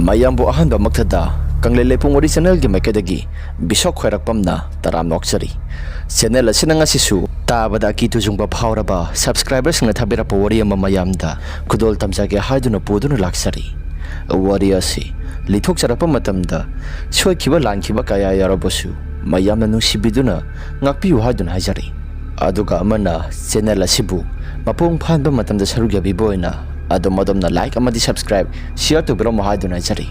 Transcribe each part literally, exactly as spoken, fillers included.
ꯃꯌꯥꯝꯕꯨ ꯑꯍꯥꯟꯕꯃꯛꯇꯗ ꯀꯪꯂꯩ ꯂꯩꯄꯨꯡ ꯋꯥꯔꯤ ꯆꯦꯅꯦꯜꯒꯤ ꯃꯥꯏꯀꯩꯗꯒꯤ ꯕꯤꯁꯣꯛ ꯈ꯭ꯋꯥꯏꯔꯥꯛꯄꯝꯅ ꯇꯔꯥꯝꯅ ꯑꯣꯛꯆꯔꯤ꯫ ꯆꯦꯅꯦꯜ ꯑꯁꯤꯅ ꯉꯁꯤꯁꯨ ꯇꯥꯕꯗ ꯑꯀꯤ ꯇꯨꯖꯨꯡꯕ ꯐꯥꯎꯔꯕ ꯁꯕꯁꯀ꯭ꯔꯥꯏꯕꯔꯁꯤꯡꯅ ꯊꯥꯕꯤꯔꯛꯄ ꯋꯥꯔꯤ ꯑꯃ ꯃꯌꯥꯝꯗ ꯈꯨꯗꯣꯜ ꯇꯝꯖꯒꯦ ꯍꯥꯏꯗꯨꯅ ꯄꯨꯗꯨꯅ ꯂꯥꯛꯆꯔꯤ꯫ ꯋꯥꯔꯤ ꯑꯁꯤ ꯂꯤꯊꯣꯛꯆꯔꯛꯄ ꯃꯇꯝꯗ ꯁꯣꯏꯈꯤꯕ ꯂꯥꯟꯈꯤꯕ ꯀꯌꯥ ꯌꯥꯎꯔꯕꯁꯨ ꯃꯌꯥꯝꯅ ꯅꯨꯡꯁꯤꯕꯤꯗꯨꯅ ꯉꯥꯛꯄꯤꯌꯨ ꯍꯥꯏꯗꯨꯅ ꯍꯥꯏꯖꯔꯤ꯫ ꯑꯗꯨꯒ ꯑꯃꯅ ꯆꯦꯅꯦꯜ ꯑꯁꯤꯕꯨ ꯃꯄꯨꯡ ꯐꯥꯍꯟꯕ ꯃꯇꯝꯗ ꯁꯔꯨꯛ ꯌꯥꯕꯤꯕ ꯑꯣꯏꯅ ꯑꯗꯣꯝ ꯑꯗꯣꯝꯅ ꯂꯥꯏꯛ ꯑꯃꯗꯤ ꯁꯕꯁꯀ꯭ꯔꯥꯏꯕ, ꯁꯤꯌꯔ ꯇꯧꯕꯤꯔꯝꯃꯨ ꯍꯥꯏꯗꯨꯅ ꯍꯥꯏꯖꯔꯤ꯫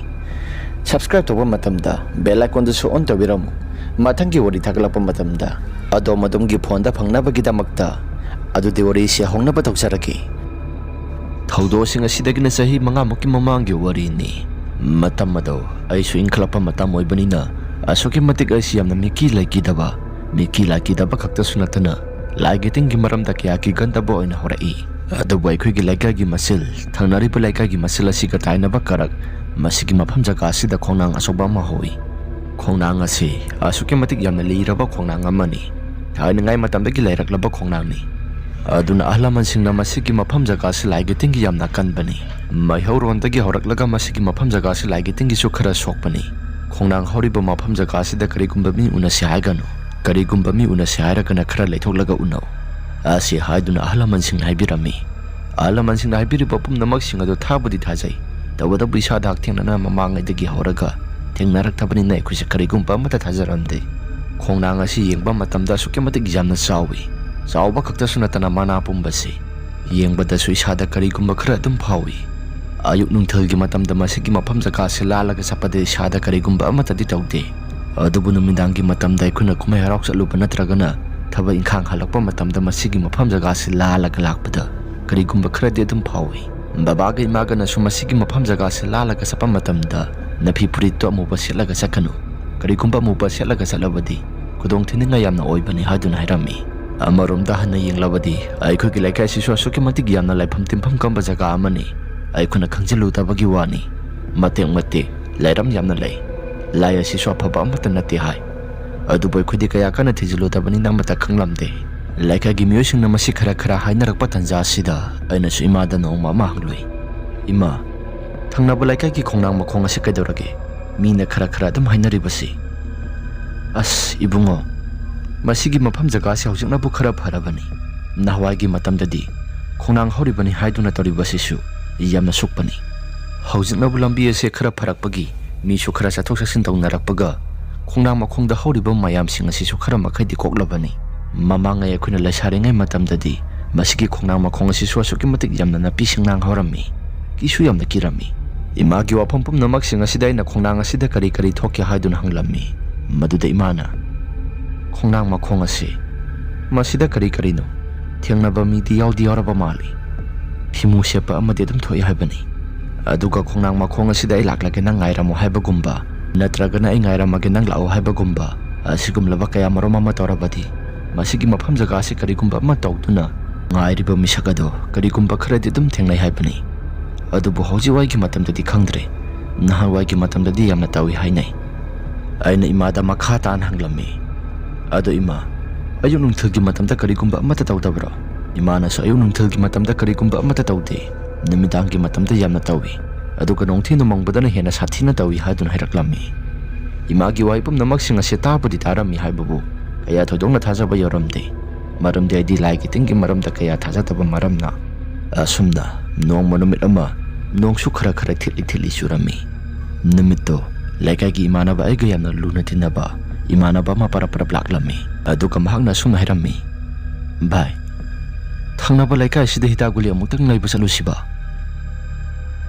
ꯁꯕꯁꯀ꯭ꯔꯥꯏꯕ ꯇꯧꯕ ꯃꯇꯝꯗ ꯕꯦꯜ ꯑꯥꯏꯀꯣꯟꯗꯨꯁꯨ ꯑꯣꯟ ꯇꯧꯕꯤꯔꯝꯃꯨ꯫ ꯃꯊꯪꯒꯤ ꯋꯥꯔꯤ ꯊꯥꯒꯠꯂꯛꯄ ꯃꯇꯝꯗ ꯑꯗꯣꯝ ꯑꯗꯣꯝꯒꯤ ꯐꯣꯟꯗ ꯐꯪꯅꯕꯒꯤꯗꯃꯛꯇ꯫ ꯑꯗꯨꯗꯤ ꯋꯥꯔꯤꯁꯤ ꯍꯧꯅꯕ ꯇꯧꯖꯔꯒꯦ꯫ ꯊꯧꯗꯣꯛꯁꯤꯡ ꯑꯁꯤꯗꯒꯤꯅ ꯆꯍꯤ ꯃꯉꯥꯃꯨꯛꯀꯤ ꯃꯃꯥꯡꯒꯤ ꯋꯥꯔꯤꯅꯤ꯫ ꯃꯇꯝ ꯑꯗꯣ ꯑꯩꯁꯨ ꯏꯟꯈꯠꯂꯛꯄ ꯃꯇꯝ ꯑꯣꯏꯕꯅꯤꯅ ꯑꯁꯨꯛꯀꯤ ꯃꯇꯤꯛ ꯑꯩꯁꯤ ꯌꯥꯝꯅ ꯃꯤꯀꯤ ꯂꯩꯈꯤꯗꯕ, ꯃꯤꯀꯤ ꯂꯥꯏꯀꯤꯗꯕ ꯈꯛꯇꯁꯨ ꯅꯠꯇꯅ ꯂꯥꯏꯒꯤ ꯇꯤꯟꯒꯤ ꯃꯔꯝꯗ ꯀꯌꯥ ꯀꯤꯒꯟꯗꯕ ꯑꯣꯏꯅ ꯍꯧꯔꯛꯏ꯫ ꯑꯗꯨꯕꯨ ꯑꯩꯈꯣꯏꯒꯤ ꯂꯩꯀꯥꯏꯒꯤ ꯃꯁꯦꯜ, ꯊꯪꯅꯔꯤꯕ ꯂꯩꯀꯥꯏꯒꯤ ꯃꯁꯦꯜ ꯑꯁꯤꯒ ꯇꯥꯏꯅꯕ ꯀꯔꯛ, ꯃꯁꯤꯒꯤ ꯃꯐꯝ ꯖꯒꯥ ꯑꯁꯤꯗ ꯈꯣꯡꯅꯥꯡ ꯑꯆꯧꯕ ꯑꯃ ꯍꯧꯏ꯫ ꯈꯣꯡꯅꯥꯡ ꯑꯁꯤ ꯑꯁꯨꯛꯀꯤ ꯃꯇꯤꯛ ꯌꯥꯝꯅ ꯂꯤꯔꯕ ꯈꯣꯡꯅꯥꯡ ꯑꯃꯅꯤ꯫ ꯊꯥꯏꯅꯉꯥꯏ ꯃꯇꯝꯗꯒꯤ ꯂꯩꯔꯛꯂꯕ ꯈꯣꯡꯅꯥꯡꯅꯤ꯫ ꯑꯗꯨꯅ ꯑꯍꯜ ꯂꯃꯟꯁꯤꯡꯅ ꯃꯁꯤꯒꯤ ꯃꯐꯝ ꯖꯒꯥ ꯑꯁꯤ ꯂꯥꯏꯒꯤ ꯇꯤꯟꯒꯤ ꯌꯥꯝꯅ ꯀꯟꯕꯅꯤ꯫ ꯃꯩꯍꯧꯔꯣꯟꯗꯒꯤ ꯍꯧꯔꯛꯂꯒ ꯃꯁꯤꯒꯤ ꯃꯐꯝ ꯖꯒꯥ ꯑꯁꯤ ꯂꯥꯏꯒꯤ ꯇꯤꯟꯒꯤꯁꯨ ꯈꯔ ꯁꯣꯛꯄꯅꯤ꯫ ꯈꯣꯡꯅꯥꯡ ꯍꯧꯔꯤꯕ ꯃꯐꯝ ꯖꯒꯥ ꯑꯁꯤꯗ ꯀꯔꯤꯒꯨꯝꯕ ꯃꯤ ꯎꯅꯁꯤ ꯍꯥꯏꯒꯅꯨ꯫ ꯀꯔꯤꯒꯨꯝꯕ ꯃꯤ ꯎꯅꯁꯤ ꯍꯥꯏꯔꯒꯅ ꯈꯔ ꯂꯩꯊꯣꯛꯂꯒ ꯎꯅꯧ꯫ ꯑꯁꯤ ꯍꯥꯏꯗꯨꯅ ꯑꯍꯜ ꯂꯃꯟꯁꯤꯡꯅ ꯍꯥꯏꯕꯤꯔꯝꯃꯤ꯫ ꯑꯍꯜ ꯂꯃꯟꯁꯤꯡꯅ ꯍꯥꯏꯕꯤꯔꯤꯕ ꯄꯨꯝꯅꯃꯛꯁꯤꯡ ꯑꯗꯨ ꯊꯥꯕꯨꯗꯤ ꯊꯥꯖꯩ꯫ ꯇꯧꯕꯇꯕꯨ ꯏꯁꯥꯗ ꯍꯛꯊꯦꯡꯅꯅ ꯃꯃꯥꯡꯉꯩꯗꯒꯤ ꯍꯧꯔꯒ ꯊꯦꯡꯅꯔꯛꯇꯕꯅꯤꯅ ꯑꯩꯈꯣꯏꯁꯦ ꯀꯔꯤꯒꯨꯝꯕ ꯑꯃꯠꯇ ꯊꯥꯖꯔꯝꯗꯦ꯫ ꯈꯣꯡꯅꯥꯡ ꯑꯁꯤ ꯌꯦꯡꯕ ꯃꯇꯝꯗ ꯑꯁꯨꯛꯀꯤ ꯃꯇꯤꯛ ꯌꯥꯝꯅ ꯆꯥꯎꯏ꯫ ꯆꯥꯎꯕ ꯈꯛꯇꯁꯨ ꯅꯠꯇꯅ ꯃꯅꯥ ꯄꯨꯝꯕꯁꯤ ꯌꯦꯡꯕꯗꯁꯨ ꯏꯁꯥꯗ ꯀꯔꯤꯒꯨꯝꯕ ꯈꯔ ꯑꯗꯨꯝ ꯐꯥꯎꯏ꯫ ꯑꯌꯨꯛ ꯅꯨꯡꯊꯤꯜꯒꯤ ꯃꯇꯝꯗ ꯃꯁꯤꯒꯤ ꯃꯐꯝ ꯖꯒꯥ ꯑꯁꯤ ꯂꯥꯜꯂꯒ ꯆꯠꯄꯗ ꯏꯁꯥꯗ ꯀꯔꯤꯒꯨꯝꯕ ꯑꯃꯠꯇꯗꯤ ꯇꯧꯗꯦ꯫ ꯑꯗꯨꯕꯨ ꯅꯨꯃꯤꯗꯥꯡꯒꯤ ꯃꯇꯝꯗ ꯑꯩꯈꯣꯏꯅ ꯀꯨꯝꯍꯩ ꯍꯔꯥꯎ ꯆꯠꯂꯨꯕ ꯅꯠꯇ꯭ꯔꯒꯅ ꯊꯕꯛ ꯏꯪꯈꯥꯡ ꯍꯜꯂꯛꯄ ꯃꯇꯝꯗ ꯃꯁꯤꯒꯤ ꯃꯐꯝ ꯖꯒꯥ ꯑꯁꯤ ꯂꯥꯜꯂꯒ ꯂꯥꯛꯄꯗ ꯀꯔꯤꯒꯨꯝꯕ ꯈꯔꯗꯤ ꯑꯗꯨꯝ ꯐꯥꯎꯏ꯫ ꯕꯕꯥꯒ ꯏꯃꯥꯒꯅꯁꯨ ꯃꯁꯤꯒꯤ ꯃꯐꯝ ꯖꯒꯥ ꯑꯁꯤ ꯂꯥꯜꯂꯒ ꯆꯠꯄ ꯃꯇꯝꯗ ꯅꯐꯤ ꯐꯨꯔꯤꯠꯇꯣ ꯑꯃꯨꯕ ꯁꯦꯠꯂꯒ ꯆꯠꯀꯅꯨ꯫ ꯀꯔꯤꯒꯨꯝꯕ ꯑꯃꯨꯕ ꯁꯦꯠꯂꯒ ꯆꯠꯂꯕꯗꯤ ꯈꯨꯗꯣꯡ ꯊꯤꯅꯤꯡꯉꯥꯏ ꯌꯥꯝꯅ ꯑꯣꯏꯕꯅꯤ ꯍꯥꯏꯗꯨꯅ ꯍꯥꯏꯔꯝꯃꯤ꯫ ꯑꯃꯔꯣꯝꯗ ꯍꯟꯅ ꯌꯦꯡꯂꯕꯗꯤ ꯑꯩꯈꯣꯏꯒꯤ ꯂꯩꯀꯥꯏ ꯑꯁꯤꯁꯨ ꯑꯁꯨꯛꯀꯤ ꯃꯇꯤꯛ ꯌꯥꯝꯅ ꯂꯥꯏꯐꯝ ꯇꯤꯟꯐꯝ ꯀꯝꯕ ꯖꯒꯥ ꯑꯃꯅꯤ꯫ ꯑꯩꯈꯣꯏꯅ ꯈꯪꯖꯤꯜꯂꯨꯗꯕꯒꯤ ꯋꯥꯅꯤ꯫ ꯃꯇꯦꯛ ꯃꯇꯦꯛ ꯂꯩꯔꯝ ꯌꯥꯝꯅ ꯂꯩ꯫ ꯂꯥꯏ ꯑꯁꯤꯁꯨ ꯑꯐꯕ ꯑꯃꯠꯇ ꯅꯠꯇꯦ ꯍꯥꯏ꯫ ꯑꯗꯨꯕꯨ ꯑꯩꯈꯣꯏꯗꯤ ꯀꯌꯥ ꯀꯟꯅ ꯊꯤꯖꯤꯜꯂꯨꯗꯕꯅꯤꯅ ꯑꯃꯠꯇ ꯈꯪꯂꯝꯗꯦ꯫ ꯂꯩꯀꯥꯏꯒꯤ ꯃꯤꯑꯣꯏꯁꯤꯡꯅ ꯃꯁꯤ ꯈꯔ ꯈꯔ ꯍꯥꯏꯅꯔꯛꯄ ꯇꯟꯖꯥ ꯑꯁꯤꯗ ꯑꯩꯅꯁꯨ ꯏꯃꯥꯗ ꯅꯣꯡꯃ ꯑꯃ ꯍꯪꯂꯨꯏ, "ꯏꯃꯥ, "ꯊꯪꯅꯕ ꯂꯩꯀꯥꯏꯒꯤ ꯈꯣꯡꯅꯥꯡ ꯃꯈꯣꯡ ꯑꯁꯤ ꯀꯩꯗꯧꯔꯒꯦ? ꯃꯤꯅ ꯈꯔ ꯈꯔ ꯑꯗꯨꯝ ꯍꯥꯏꯅꯔꯤꯕꯁꯤ?" "ꯑꯁ ꯏꯕꯨꯡꯉꯣ, ꯃꯁꯤꯒꯤ ꯃꯐꯝ ꯖꯒꯥꯁꯤ ꯍꯧꯖꯤꯛꯅꯕꯨ ꯈꯔ ꯐꯔꯕꯅꯤ꯫ ꯅꯍꯥꯟꯋꯥꯏꯒꯤ ꯃꯇꯝꯗꯗꯤ ꯈꯣꯡꯅꯥꯡ ꯍꯧꯔꯤꯕꯅꯤ ꯍꯥꯏꯗꯨꯅ ꯇꯧꯔꯤꯕꯁꯤꯁꯨ ꯌꯥꯝꯅ ꯁꯨꯛꯄꯅꯤ꯫ ꯍꯧꯖꯤꯛꯅꯕꯨ ꯂꯝꯕꯤ ꯑꯁꯦ ꯈꯔ ꯐꯔꯛꯄꯒꯤ ꯃꯤꯁꯨ ꯈꯔ ꯆꯠꯊꯣꯛ ꯆꯠꯁꯤꯟ ꯇꯧꯅꯔꯛꯄꯒ ꯈꯣꯡꯅꯥꯡ ꯃꯈꯣꯡꯗ ꯍꯧꯔꯤꯕ ꯃꯌꯥꯝꯁꯤꯡ ꯑꯁꯤꯁꯨ ꯈꯔ ꯃꯈꯩꯗꯤ ꯀꯣꯛꯂꯕꯅꯤ꯫ ꯃꯃꯥꯡꯉꯩ ꯑꯩꯈꯣꯏꯅ ꯂꯩꯁꯥꯔꯤꯉꯩ ꯃꯇꯝꯗꯗꯤ ꯃꯁꯤꯒꯤ ꯈꯣꯡꯅꯥꯡ ꯃꯈꯣꯡ ꯑꯁꯤꯁꯨ ꯑꯁꯨꯛꯀꯤ ꯃꯇꯤꯛ ꯌꯥꯝꯅ ꯅꯥꯄꯤ ꯁꯤꯡꯅꯥꯡ ꯍꯧꯔꯝꯃꯤ꯫ ꯀꯤꯁꯨ ꯌꯥꯝꯅ ꯀꯤꯔꯝꯃꯤ꯫ ꯏꯃꯥꯒꯤ ꯋꯥꯐꯝ ꯄꯨꯝꯅꯃꯛꯁꯤꯡ ꯑꯁꯤꯗ ꯑꯩꯅ ꯈꯣꯡꯅꯥꯡ ꯑꯁꯤꯗ ꯀꯔꯤ ꯀꯔꯤ ꯊꯣꯛꯀꯦ ꯍꯥꯏꯗꯨꯅ ꯍꯪꯂꯝꯃꯤ꯫ ꯃꯗꯨꯗ ꯏꯃꯥꯅ, "ꯈꯣꯡꯅꯥꯡ ꯃꯈꯣꯡ ꯑꯁꯤ, ꯃꯁꯤꯗ ꯀꯔꯤ ꯀꯔꯤꯅꯣ ꯊꯦꯡꯅꯕ ꯃꯤꯗꯤ ꯌꯥꯎꯗꯤ ꯌꯥꯎꯔꯕ ꯃꯥꯜꯂꯤ꯫ ꯐꯤꯃꯨ ꯁꯦꯠꯄ ꯑꯃꯗꯤ ꯑꯗꯨꯝ ꯊꯣꯛꯏ ꯍꯥꯏꯕꯅꯤ꯫ ꯑꯗꯨꯒ ꯈꯣꯡꯅꯥꯡ ꯃꯈꯣꯡ ꯑꯁꯤꯗ ꯑꯩ ꯂꯥꯛꯂꯒꯦ ꯅꯪ ꯉꯥꯏꯔꯝꯃꯣ ꯍꯥꯏꯕꯒꯨꯝꯕ, ꯅꯠꯇ꯭ꯔꯒꯅ ꯑꯩ ꯉꯥꯏꯔꯝꯃꯒꯦ ꯅꯪ ꯂꯥꯛꯑꯣ ꯍꯥꯏꯕꯒꯨꯝꯕ, ꯑꯁꯤꯒꯨꯝꯂꯕ ꯀꯌꯥ ꯃꯔꯨꯝ ꯑꯃ ꯇꯧꯔꯕꯗꯤ ꯃꯁꯤꯒꯤ ꯃꯐꯝ ꯖꯒꯥ ꯑꯁꯤ ꯀꯔꯤꯒꯨꯝꯕ ꯑꯃ ꯇꯧꯗꯨꯅ ꯉꯥꯏꯔꯤꯕ ꯃꯤꯁꯛ ꯑꯗꯣ ꯀꯔꯤꯒꯨꯝꯕ ꯈꯔꯗꯤ ꯑꯗꯨꯝ ꯊꯦꯡꯅꯩ ꯍꯥꯏꯕꯅꯤ꯫ ꯑꯗꯨꯕꯨ ꯍꯧꯖꯤꯛ ꯋꯥꯏꯒꯤ ꯃꯇꯝꯗꯗꯤ ꯈꯪꯗ꯭ꯔꯦ, ꯅꯍꯥꯟꯋꯥꯏꯒꯤ ꯃꯇꯝꯗꯗꯤ ꯌꯥꯝꯅ ꯇꯧꯏ ꯍꯥꯏꯅꯩ"꯫ ꯑꯩꯅ ꯏꯃꯥꯗ ꯃꯈꯥ ꯇꯥꯅ ꯍꯪꯂꯝꯃꯤ, "ꯑꯗꯣ ꯏꯃꯥ, ꯑꯌꯨꯛ ꯅꯨꯡꯊꯤꯜꯒꯤ ꯃꯇꯝꯗ ꯀꯔꯤꯒꯨꯝꯕ ꯑꯃꯠꯇ ꯇꯧꯗꯕ꯭ꯔꯣ?" ꯏꯃꯥꯅꯁꯨ ꯑꯌꯨꯛ ꯅꯨꯡꯊꯤꯜꯒꯤ ꯃꯇꯝꯗ ꯀꯔꯤꯒꯨꯝꯕ ꯑꯃꯠꯇ ꯇꯧꯗꯦ, ꯅꯨꯃꯤꯗꯥꯡꯒꯤ ꯃꯇꯝꯗ ꯌꯥꯝꯅ ꯇꯧꯏ, ꯑꯗꯨꯒ ꯅꯣꯡꯊꯤ ꯅꯣꯡꯃꯪꯕꯗꯅ ꯍꯦꯟꯅ ꯁꯥꯊꯤꯅ ꯇꯧꯏ ꯍꯥꯏꯗꯨꯅ ꯍꯥꯏꯔꯛꯂꯝꯃꯤ꯫ ꯏꯃꯥꯒꯤ ꯋꯥꯍꯩ ꯄꯨꯝꯅꯃꯛꯁꯤꯡ ꯑꯁꯤ ꯇꯥꯕꯨꯗꯤ ꯇꯥꯔꯝꯃꯤ ꯍꯥꯏꯕꯕꯨ ꯀꯌꯥ ꯊꯣꯏꯗꯣꯛꯅ ꯊꯥꯖꯕ ꯌꯧꯔꯝꯗꯦ, ꯃꯔꯝꯗꯤ ꯑꯩꯗꯤ ꯂꯥꯏꯒꯤ ꯇꯤꯟꯒꯤ ꯃꯔꯝꯗ ꯀꯌꯥ ꯊꯥꯖꯗꯕ ꯃꯔꯝꯅ꯫ ꯑꯁꯨꯝꯅ ꯅꯣꯡꯃ ꯅꯨꯃꯤꯠ ꯑꯃ ꯅꯣꯡꯁꯨ ꯈꯔ ꯈꯔ ꯊꯤꯠꯂꯤ ꯊꯤꯠꯂꯤ ꯆꯨꯔꯝꯃꯤ꯫ ꯅꯨꯃꯤꯠꯇꯣ ꯂꯩꯀꯥꯏꯒꯤ ꯏꯃꯥꯟꯅꯕ ꯑꯩꯒ ꯌꯥꯝꯅ ꯂꯨꯅ ꯇꯤꯟꯅꯕ ꯏꯃꯥꯟꯅꯕ ꯑꯃ ꯄꯔꯞ ꯄꯔꯞ ꯂꯥꯛꯂꯝꯃꯤ꯫ ꯑꯗꯨꯒ ꯃꯍꯥꯛꯅ ꯑꯁꯨꯝꯅ ꯍꯥꯏꯔꯝꯃꯤ, "ꯚꯥꯏ, ꯊꯪꯅꯕ ꯂꯩꯀꯥꯏ ꯑꯁꯤꯗ ꯍꯤꯗꯥꯛ ꯒꯨꯂꯤ ꯑꯃꯨꯛꯇꯪ ꯂꯩꯕ ꯆꯠꯂꯨꯁꯤꯕ?"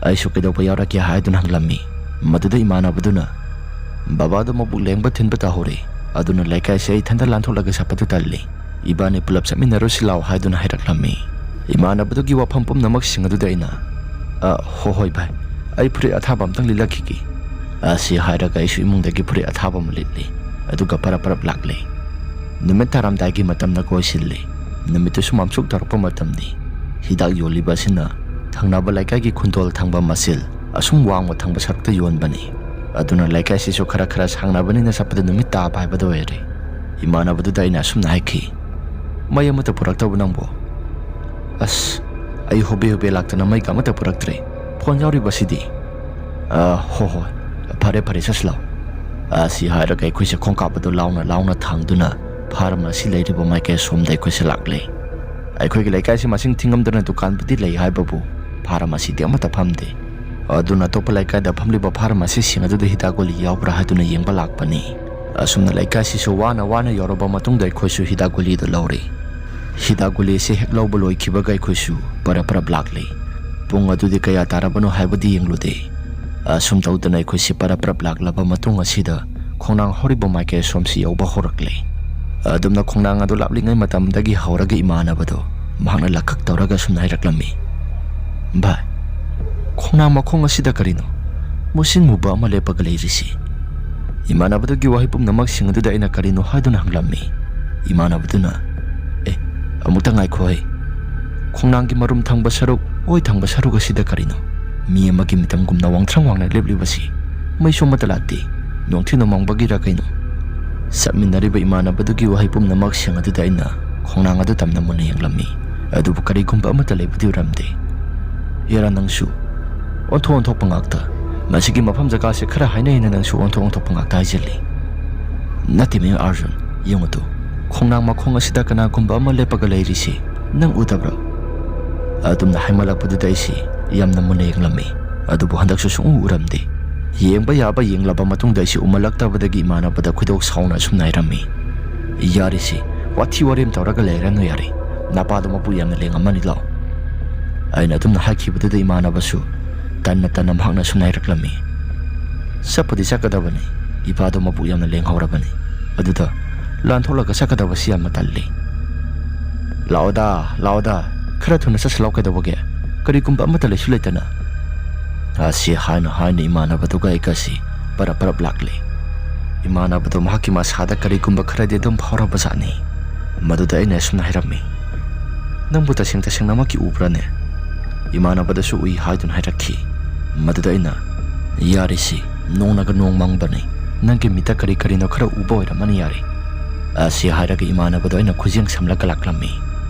ꯑꯩꯁꯨ ꯀꯩꯗꯧꯕ ꯌꯥꯎꯔꯛꯀꯦ ꯍꯥꯏꯗꯨꯅ ꯍꯪꯂꯝꯃꯤ꯫ ꯃꯗꯨꯗ ꯏꯃꯥꯟꯅꯕꯗꯨꯅ, "ꯕꯕꯥꯗꯣ ꯃꯕꯨꯛ ꯂꯦꯡꯕ ꯊꯤꯟꯕ ꯇꯧꯍꯧꯔꯦ, ꯑꯗꯨꯅ ꯂꯩꯀꯥꯏꯁꯦ ꯑꯩ ꯏꯊꯟꯇ ꯂꯥꯟꯊꯣꯛꯂꯒ ꯆꯠꯄꯗꯨ ꯇꯜꯂꯤ, ꯏꯕꯥꯅꯤ ꯄꯨꯂꯞ ꯆꯠꯃꯤꯟꯅꯔꯨꯁꯤ ꯂꯥꯎ" ꯍꯥꯏꯗꯨꯅ ꯍꯥꯏꯔꯛꯂꯝꯃꯤ꯫ ꯏꯃꯥꯟꯅꯕꯗꯨꯒꯤ ꯋꯥꯐꯝ ꯄꯨꯝꯅꯃꯛꯁꯤꯡ ꯑꯗꯨꯗ ꯑꯩꯅ, "ꯑ, ꯍꯣ ꯍꯣꯏ ꯚꯥꯏ, ꯑꯩ ꯐꯨꯔꯤꯠ ꯑꯊꯥꯕ ꯑꯝꯇꯪ ꯂꯤꯠꯂꯛꯈꯤꯒꯦ"꯫ ꯑꯁꯤ ꯍꯥꯏꯔꯒ ꯑꯩꯁꯨ ꯏꯃꯨꯡꯗꯒꯤ ꯐꯨꯔꯤꯠ ꯑꯊꯥꯕ ꯑꯃ ꯂꯤꯠꯂꯤ, ꯑꯗꯨꯒ ꯄꯔꯞ ꯄꯔꯞ ꯂꯥꯛꯂꯦ꯫ ꯅꯨꯃꯤꯠ ꯇꯥꯔꯝꯗꯥꯏꯒꯤ ꯃꯇꯝꯅ ꯀꯣꯏꯁꯤꯜꯂꯤ꯫ ꯅꯨꯃꯤꯠꯇꯨꯁꯨ ꯃꯝꯁꯨꯛ ꯇꯧꯔꯛꯄ ꯃꯇꯝꯅꯤ꯫ ꯍꯤꯗꯥꯛ ꯌꯣꯜꯂꯤꯕ ꯑꯁꯤꯅ ꯊꯪꯅꯕ ꯂꯩꯀꯥꯏꯒꯤ ꯈꯨꯟꯗꯣꯜ ꯊꯪꯕ ꯃꯆꯤꯜ ꯑꯁꯨꯝ ꯋꯥꯡꯃ ꯊꯪꯕ ꯁꯔꯨꯛꯇ ꯌꯣꯟꯕꯅꯤ꯫ ꯑꯗꯨꯅ ꯂꯩꯀꯥꯏꯁꯤꯁꯨ ꯈꯔ ꯈꯔ ꯁꯥꯡꯅꯕꯅꯤꯅ ꯆꯠꯄꯗ ꯅꯨꯃꯤꯠ ꯇꯥꯕ ꯍꯥꯏꯕꯗꯨ ꯑꯣꯏꯔꯦ꯫ ꯏꯃꯥꯟꯅꯕꯗꯨꯗ ꯑꯩꯅ ꯑꯁꯨꯝꯅ ꯍꯥꯏꯈꯤ, "ꯃꯩ ꯑꯃꯠꯇ ꯄꯨꯔꯛꯇꯕ ꯅꯪꯕꯨ?" "ꯑꯁ, ꯑꯩ ꯍꯣꯕꯦ ꯍꯣꯕꯦ ꯂꯥꯛꯇꯅ ꯃꯩꯒ ꯑꯃꯠꯇ ꯄꯨꯔꯛꯇ꯭ꯔꯦ꯫ ꯐꯣꯟ ꯌꯥꯎꯔꯤꯕꯁꯤꯗꯤ? "ꯑ, ꯍꯣ ꯍꯣꯏ, ꯐꯔꯦ ꯐꯔꯦ, ꯆꯠꯁꯤ ꯂꯥꯛꯑꯣ"꯫ ꯑ, ꯁꯤ ꯍꯥꯏꯔꯒ ꯑꯩꯈꯣꯏꯁꯦ ꯈꯣꯡꯀꯥꯞ ꯑꯗꯨ ꯂꯥꯎꯅ ꯂꯥꯎꯅ ꯊꯥꯡꯗꯨꯅ ꯐꯥꯔꯃꯥꯁꯤ ꯂꯩꯔꯤꯕ ꯃꯥꯏꯀꯩ ꯑꯁꯣꯝꯗ ꯑꯩꯈꯣꯏꯁꯦ ꯂꯥꯛꯂꯦ꯫ ꯑꯩꯈꯣꯏꯒꯤ ꯂꯩꯀꯥꯏꯁꯤ ꯃꯁꯤꯡ ꯊꯤꯉꯝꯗꯅ ꯗꯨꯀꯥꯟꯕꯨꯗꯤ ꯂꯩ ꯍꯥꯏꯕꯕꯨ ꯐꯥꯔꯃꯥꯁꯤꯗꯤ ꯑꯃꯠꯇ ꯐꯝꯗꯦ꯫ ꯑꯗꯨꯅ ꯑꯇꯣꯞꯄ ꯂꯩꯀꯥꯏꯗ ꯐꯝꯂꯤꯕ ꯐꯥꯔꯃꯥꯁꯤꯁꯤꯡ ꯑꯗꯨꯗ ꯍꯤꯗꯥꯛ ꯒꯨꯂꯤ ꯌꯥꯎꯕ꯭ꯔꯥ ꯍꯥꯏꯗꯨꯅ ꯌꯦꯡꯕ ꯂꯥꯛꯄꯅꯤ꯫ ꯑꯁꯨꯝꯅ ꯂꯩꯀꯥꯏꯁꯤꯁꯨ ꯋꯥꯅ ꯋꯥꯅ ꯌꯧꯔꯕ ꯃꯇꯨꯡꯗ ꯑꯩꯈꯣꯏꯁꯨ ꯍꯤꯗꯥꯛ ꯒꯨꯂꯤꯗꯨ ꯂꯧꯔꯦ꯫ ꯍꯤꯗꯥꯛ ꯒꯨꯂꯤꯁꯤ ꯍꯦꯛ ꯂꯧꯕ ꯂꯣꯏꯈꯤꯕꯒ ꯑꯩꯈꯣꯏꯁꯨ ꯄꯔꯞ ꯄꯔꯞ ꯂꯥꯛꯂꯦ꯫ ꯄꯨꯡ ꯑꯗꯨꯗꯤ ꯀꯌꯥ ꯇꯥꯔꯕꯅꯣ ꯍꯥꯏꯕꯗꯤ ꯌꯦꯡꯂꯨꯗꯦ꯫ ꯑꯁꯨꯝ ꯇꯧꯗꯅ ꯑꯩꯈꯣꯏꯁꯤ ꯄꯔꯞ ꯄꯔꯞ ꯂꯥꯛꯂꯕ ꯃꯇꯨꯡ ꯑꯁꯤꯗ ꯈꯣꯡꯅꯥꯡ ꯍꯧꯔꯤꯕ ꯃꯥꯏꯀꯩ ꯑꯁꯣꯝꯁꯤ ꯌꯧꯕ ꯍꯧꯔꯛꯂꯦ꯫ ꯑꯗꯨꯝꯅ ꯈꯣꯡꯅꯥꯡ ꯑꯗꯨ ꯂꯥꯞꯂꯤꯉꯩ ꯃꯇꯝꯗꯒꯤ ꯍꯧꯔꯒ ꯏꯃꯥꯟꯅꯕꯗꯣ ꯃꯍꯥꯛꯅ ꯂꯛꯈꯛ ꯇꯧꯔꯒ ꯑꯁꯨꯝꯅ ꯍꯥꯏꯔꯛꯂꯝꯃꯤ, "ꯚꯥꯏ, ꯈꯣꯡꯅꯥꯡ ꯃꯈꯣꯡ ꯑꯁꯤꯗ ꯀꯔꯤꯅꯣ ꯃꯨꯁꯤꯟ ꯃꯨꯕ ꯑꯃ ꯂꯦꯞꯄꯒ ꯂꯩꯔꯤꯁꯤ?" ꯏꯃꯥꯟꯅꯕꯗꯨꯒꯤ ꯋꯥꯍꯩ ꯄꯨꯝꯅꯃꯛꯁꯤꯡ ꯑꯗꯨꯗ ꯑꯩꯅ ꯀꯔꯤꯅꯣ ꯍꯥꯏꯗꯨꯅ ꯍꯪꯂꯝꯃꯤ꯫ ꯏꯃꯥꯟꯅꯕꯗꯨꯅ, "ꯑꯦ, ꯑꯃꯨꯛꯇ ꯉꯥꯏꯈꯣ ꯍꯦ꯫ ꯈꯣꯡꯅꯥꯡꯒꯤ ꯃꯔꯨꯝ ꯊꯪꯕ ꯁꯔꯨꯛ, ꯑꯣꯏ ꯊꯪꯕ ꯁꯔꯨꯛ ꯑꯁꯤꯗ ꯀꯔꯤꯅꯣ ꯃꯤ ꯑꯃꯒꯤ ꯃꯤꯇꯝꯒꯨꯝꯅ ꯋꯥꯡꯊ꯭ꯔꯪ ꯋꯥꯡꯅ ꯂꯦꯞꯂꯤꯕꯁꯤ? ꯃꯩꯁꯨ ꯑꯃꯠꯇ ꯂꯥꯛꯇꯦ꯫ ꯅꯣꯡꯊꯤ ꯅꯣꯡꯃꯪꯕꯒꯤꯔ ꯀꯩꯅꯣ?" ꯆꯠꯃꯤꯟꯅꯔꯤꯕ ꯏꯃꯥꯟꯅꯕꯗꯨꯒꯤ ꯋꯥꯍꯩ ꯄꯨꯝꯅꯃꯛꯁꯤꯡ ꯑꯗꯨꯗ ꯑꯩꯅ ꯈꯣꯡꯅꯥꯡ ꯑꯗꯨ ꯇꯝꯅ ꯃꯨꯟꯅ ꯌꯦꯡꯂꯝꯃꯤ꯫ ꯑꯗꯨꯕꯨ ꯀꯔꯤꯒꯨꯝꯕ ꯑꯃꯠꯇ ꯂꯩꯕꯗꯤ ꯑꯣꯏꯔꯝꯗꯦ꯫ "ꯍꯦꯔꯥ, ꯅꯪꯁꯨ ꯑꯣꯟꯊꯣꯛ ꯑꯣꯟꯊꯣꯛꯄ ꯉꯥꯛꯇ꯫ ꯃꯁꯤꯒꯤ ꯃꯐꯝ ꯖꯒꯥꯁꯦ ꯈꯔ ꯍꯥꯏꯅꯩꯅ ꯅꯪꯁꯨ ꯑꯣꯟꯊꯣꯛ ꯑꯣꯟꯊꯣꯛꯄ ꯉꯥꯛꯇ ꯍꯥꯏꯖꯤꯜꯂꯤ꯫" "ꯅꯠꯇꯦ ꯃꯦꯝ ꯑꯥꯔꯖꯨꯟ, ꯌꯦꯡꯉꯨ ꯇꯨ, ꯈꯣꯡꯅꯥꯡ ꯃꯈꯣꯡ ꯑꯁꯤꯗ ꯀꯅꯥꯒꯨꯝꯕ ꯑꯃ ꯂꯦꯞꯄꯒ ꯂꯩꯔꯤꯁꯤ ꯅꯪ ꯎꯗꯕ꯭ꯔꯣ?" ꯑꯗꯨꯝꯅ ꯍꯥꯏꯃꯜꯂꯛꯄꯗꯨꯗ ꯑꯩꯁꯤ ꯌꯥꯝꯅ ꯃꯨꯟꯅ ꯌꯦꯡꯂꯝꯃꯤ꯫ ꯑꯗꯨꯕꯨ ꯍꯟꯗꯛꯁꯨ ꯁꯨꯡꯎ ꯎꯔꯝꯗꯦ꯫ ꯌꯦꯡꯕ ꯌꯥꯕ ꯌꯦꯡꯂꯕ ꯃꯇꯨꯡꯗ ꯑꯩꯁꯤ ꯎꯃꯜꯂꯛꯇꯕꯗꯒꯤ ꯏꯃꯥꯟꯅꯕꯗ ꯈꯣꯏꯗꯧ ꯁꯥꯎꯅ ꯑꯁꯨꯝꯅ ꯍꯥꯏꯔꯝꯃꯤ, "ꯌꯥꯔꯦꯁꯦ, ꯋꯥꯊꯤ ꯋꯥꯔꯦꯝ ꯇꯧꯔꯒ ꯂꯩꯔꯅꯨ ꯌꯥꯔꯦ꯫ ꯅꯄꯥꯗꯣ ꯃꯄꯨ ꯌꯥꯝꯅ ꯂꯦꯡꯉꯝꯃꯅꯤ, ꯂꯥꯛꯑꯣ꯫" ꯑꯩꯅ ꯑꯗꯨꯝꯅ ꯍꯥꯏꯈꯤꯕꯗꯨꯗ ꯏꯃꯥꯟꯅꯕꯁꯨ ꯇꯟꯅ ꯇꯟꯅ ꯃꯍꯥꯛꯅ ꯑꯁꯨꯝꯅ ꯍꯥꯏꯔꯛꯂꯝꯃꯤ, "ꯆꯠꯄꯨꯗꯤ ꯆꯠꯀꯗꯕꯅꯤ, ꯏꯄꯥꯗꯣ ꯃꯄꯨ ꯌꯥꯝꯅ ꯂꯦꯡꯍꯧꯔꯕꯅꯤ꯫ ꯑꯗꯨꯗ ꯂꯥꯟꯊꯣꯛꯂꯒ ꯆꯠꯀꯗꯕꯁꯤ ꯌꯥꯝꯅ ꯇꯜꯂꯤ꯫" "ꯂꯥꯛꯑꯣꯗ, ꯂꯥꯛꯑꯣꯗ, ꯈꯔ ꯊꯨꯅ ꯆꯠꯁꯤꯜꯂꯛꯑꯣ, ꯀꯩꯗꯧꯕꯒꯦ? ꯀꯔꯤꯒꯨꯝꯕ ꯑꯃꯠꯇ ꯂꯩꯁꯨ ꯂꯩꯇꯅ꯫" ꯑꯁꯤ ꯍꯥꯏꯅ ꯍꯥꯏꯅ ꯏꯃꯥꯟꯅꯕꯗꯨꯒ ꯑꯩꯒꯁꯤ ꯄꯔꯞ ꯄꯔꯞ ꯂꯥꯛꯂꯦ꯫ ꯏꯃꯥꯟꯅꯕꯗꯣ ꯃꯍꯥꯛꯀꯤ ꯃꯁꯥꯗ ꯀꯔꯤꯒꯨꯝꯕ ꯈꯔꯗꯤ ꯑꯗꯨꯝ ꯐꯥꯎꯔꯕꯖꯥꯠꯅꯤ꯫ ꯃꯗꯨꯗ ꯑꯩꯅ ꯑꯁꯨꯝꯅ ꯍꯥꯏꯔꯝꯃꯤ, "ꯅꯪꯕꯨ ꯇꯁꯦꯡ ꯇꯁꯦꯡꯅꯃꯛꯀꯤ ꯎꯕ꯭ꯔꯥꯅꯦ?" ꯏꯃꯥꯟꯅꯕꯗꯁꯨ ꯎꯏ ꯍꯥꯏꯗꯨꯅ ꯍꯥꯏꯔꯛꯈꯤ꯫ ꯃꯗꯨꯗ ꯑꯩꯅ, "ꯌꯥꯔꯤꯁꯤ, ꯅꯣꯡꯅꯒ ꯅꯣꯡ ꯃꯪꯕꯅꯤ, ꯅꯪꯒꯤ ꯃꯤꯠꯇ ꯀꯔꯤ ꯀꯔꯤꯅꯣ ꯈꯔ ꯎꯕ ꯑꯣꯏꯔꯝꯃꯅꯤ, ꯌꯥꯔꯦ꯫" ꯑꯁꯤ ꯍꯥꯏꯔꯒ ꯏꯃꯥꯟꯅꯕꯗꯣ ꯑꯩꯅ ꯈꯨꯖꯦꯡ ꯁꯝꯂꯒ ꯂꯥꯛꯂꯝꯃꯤ꯫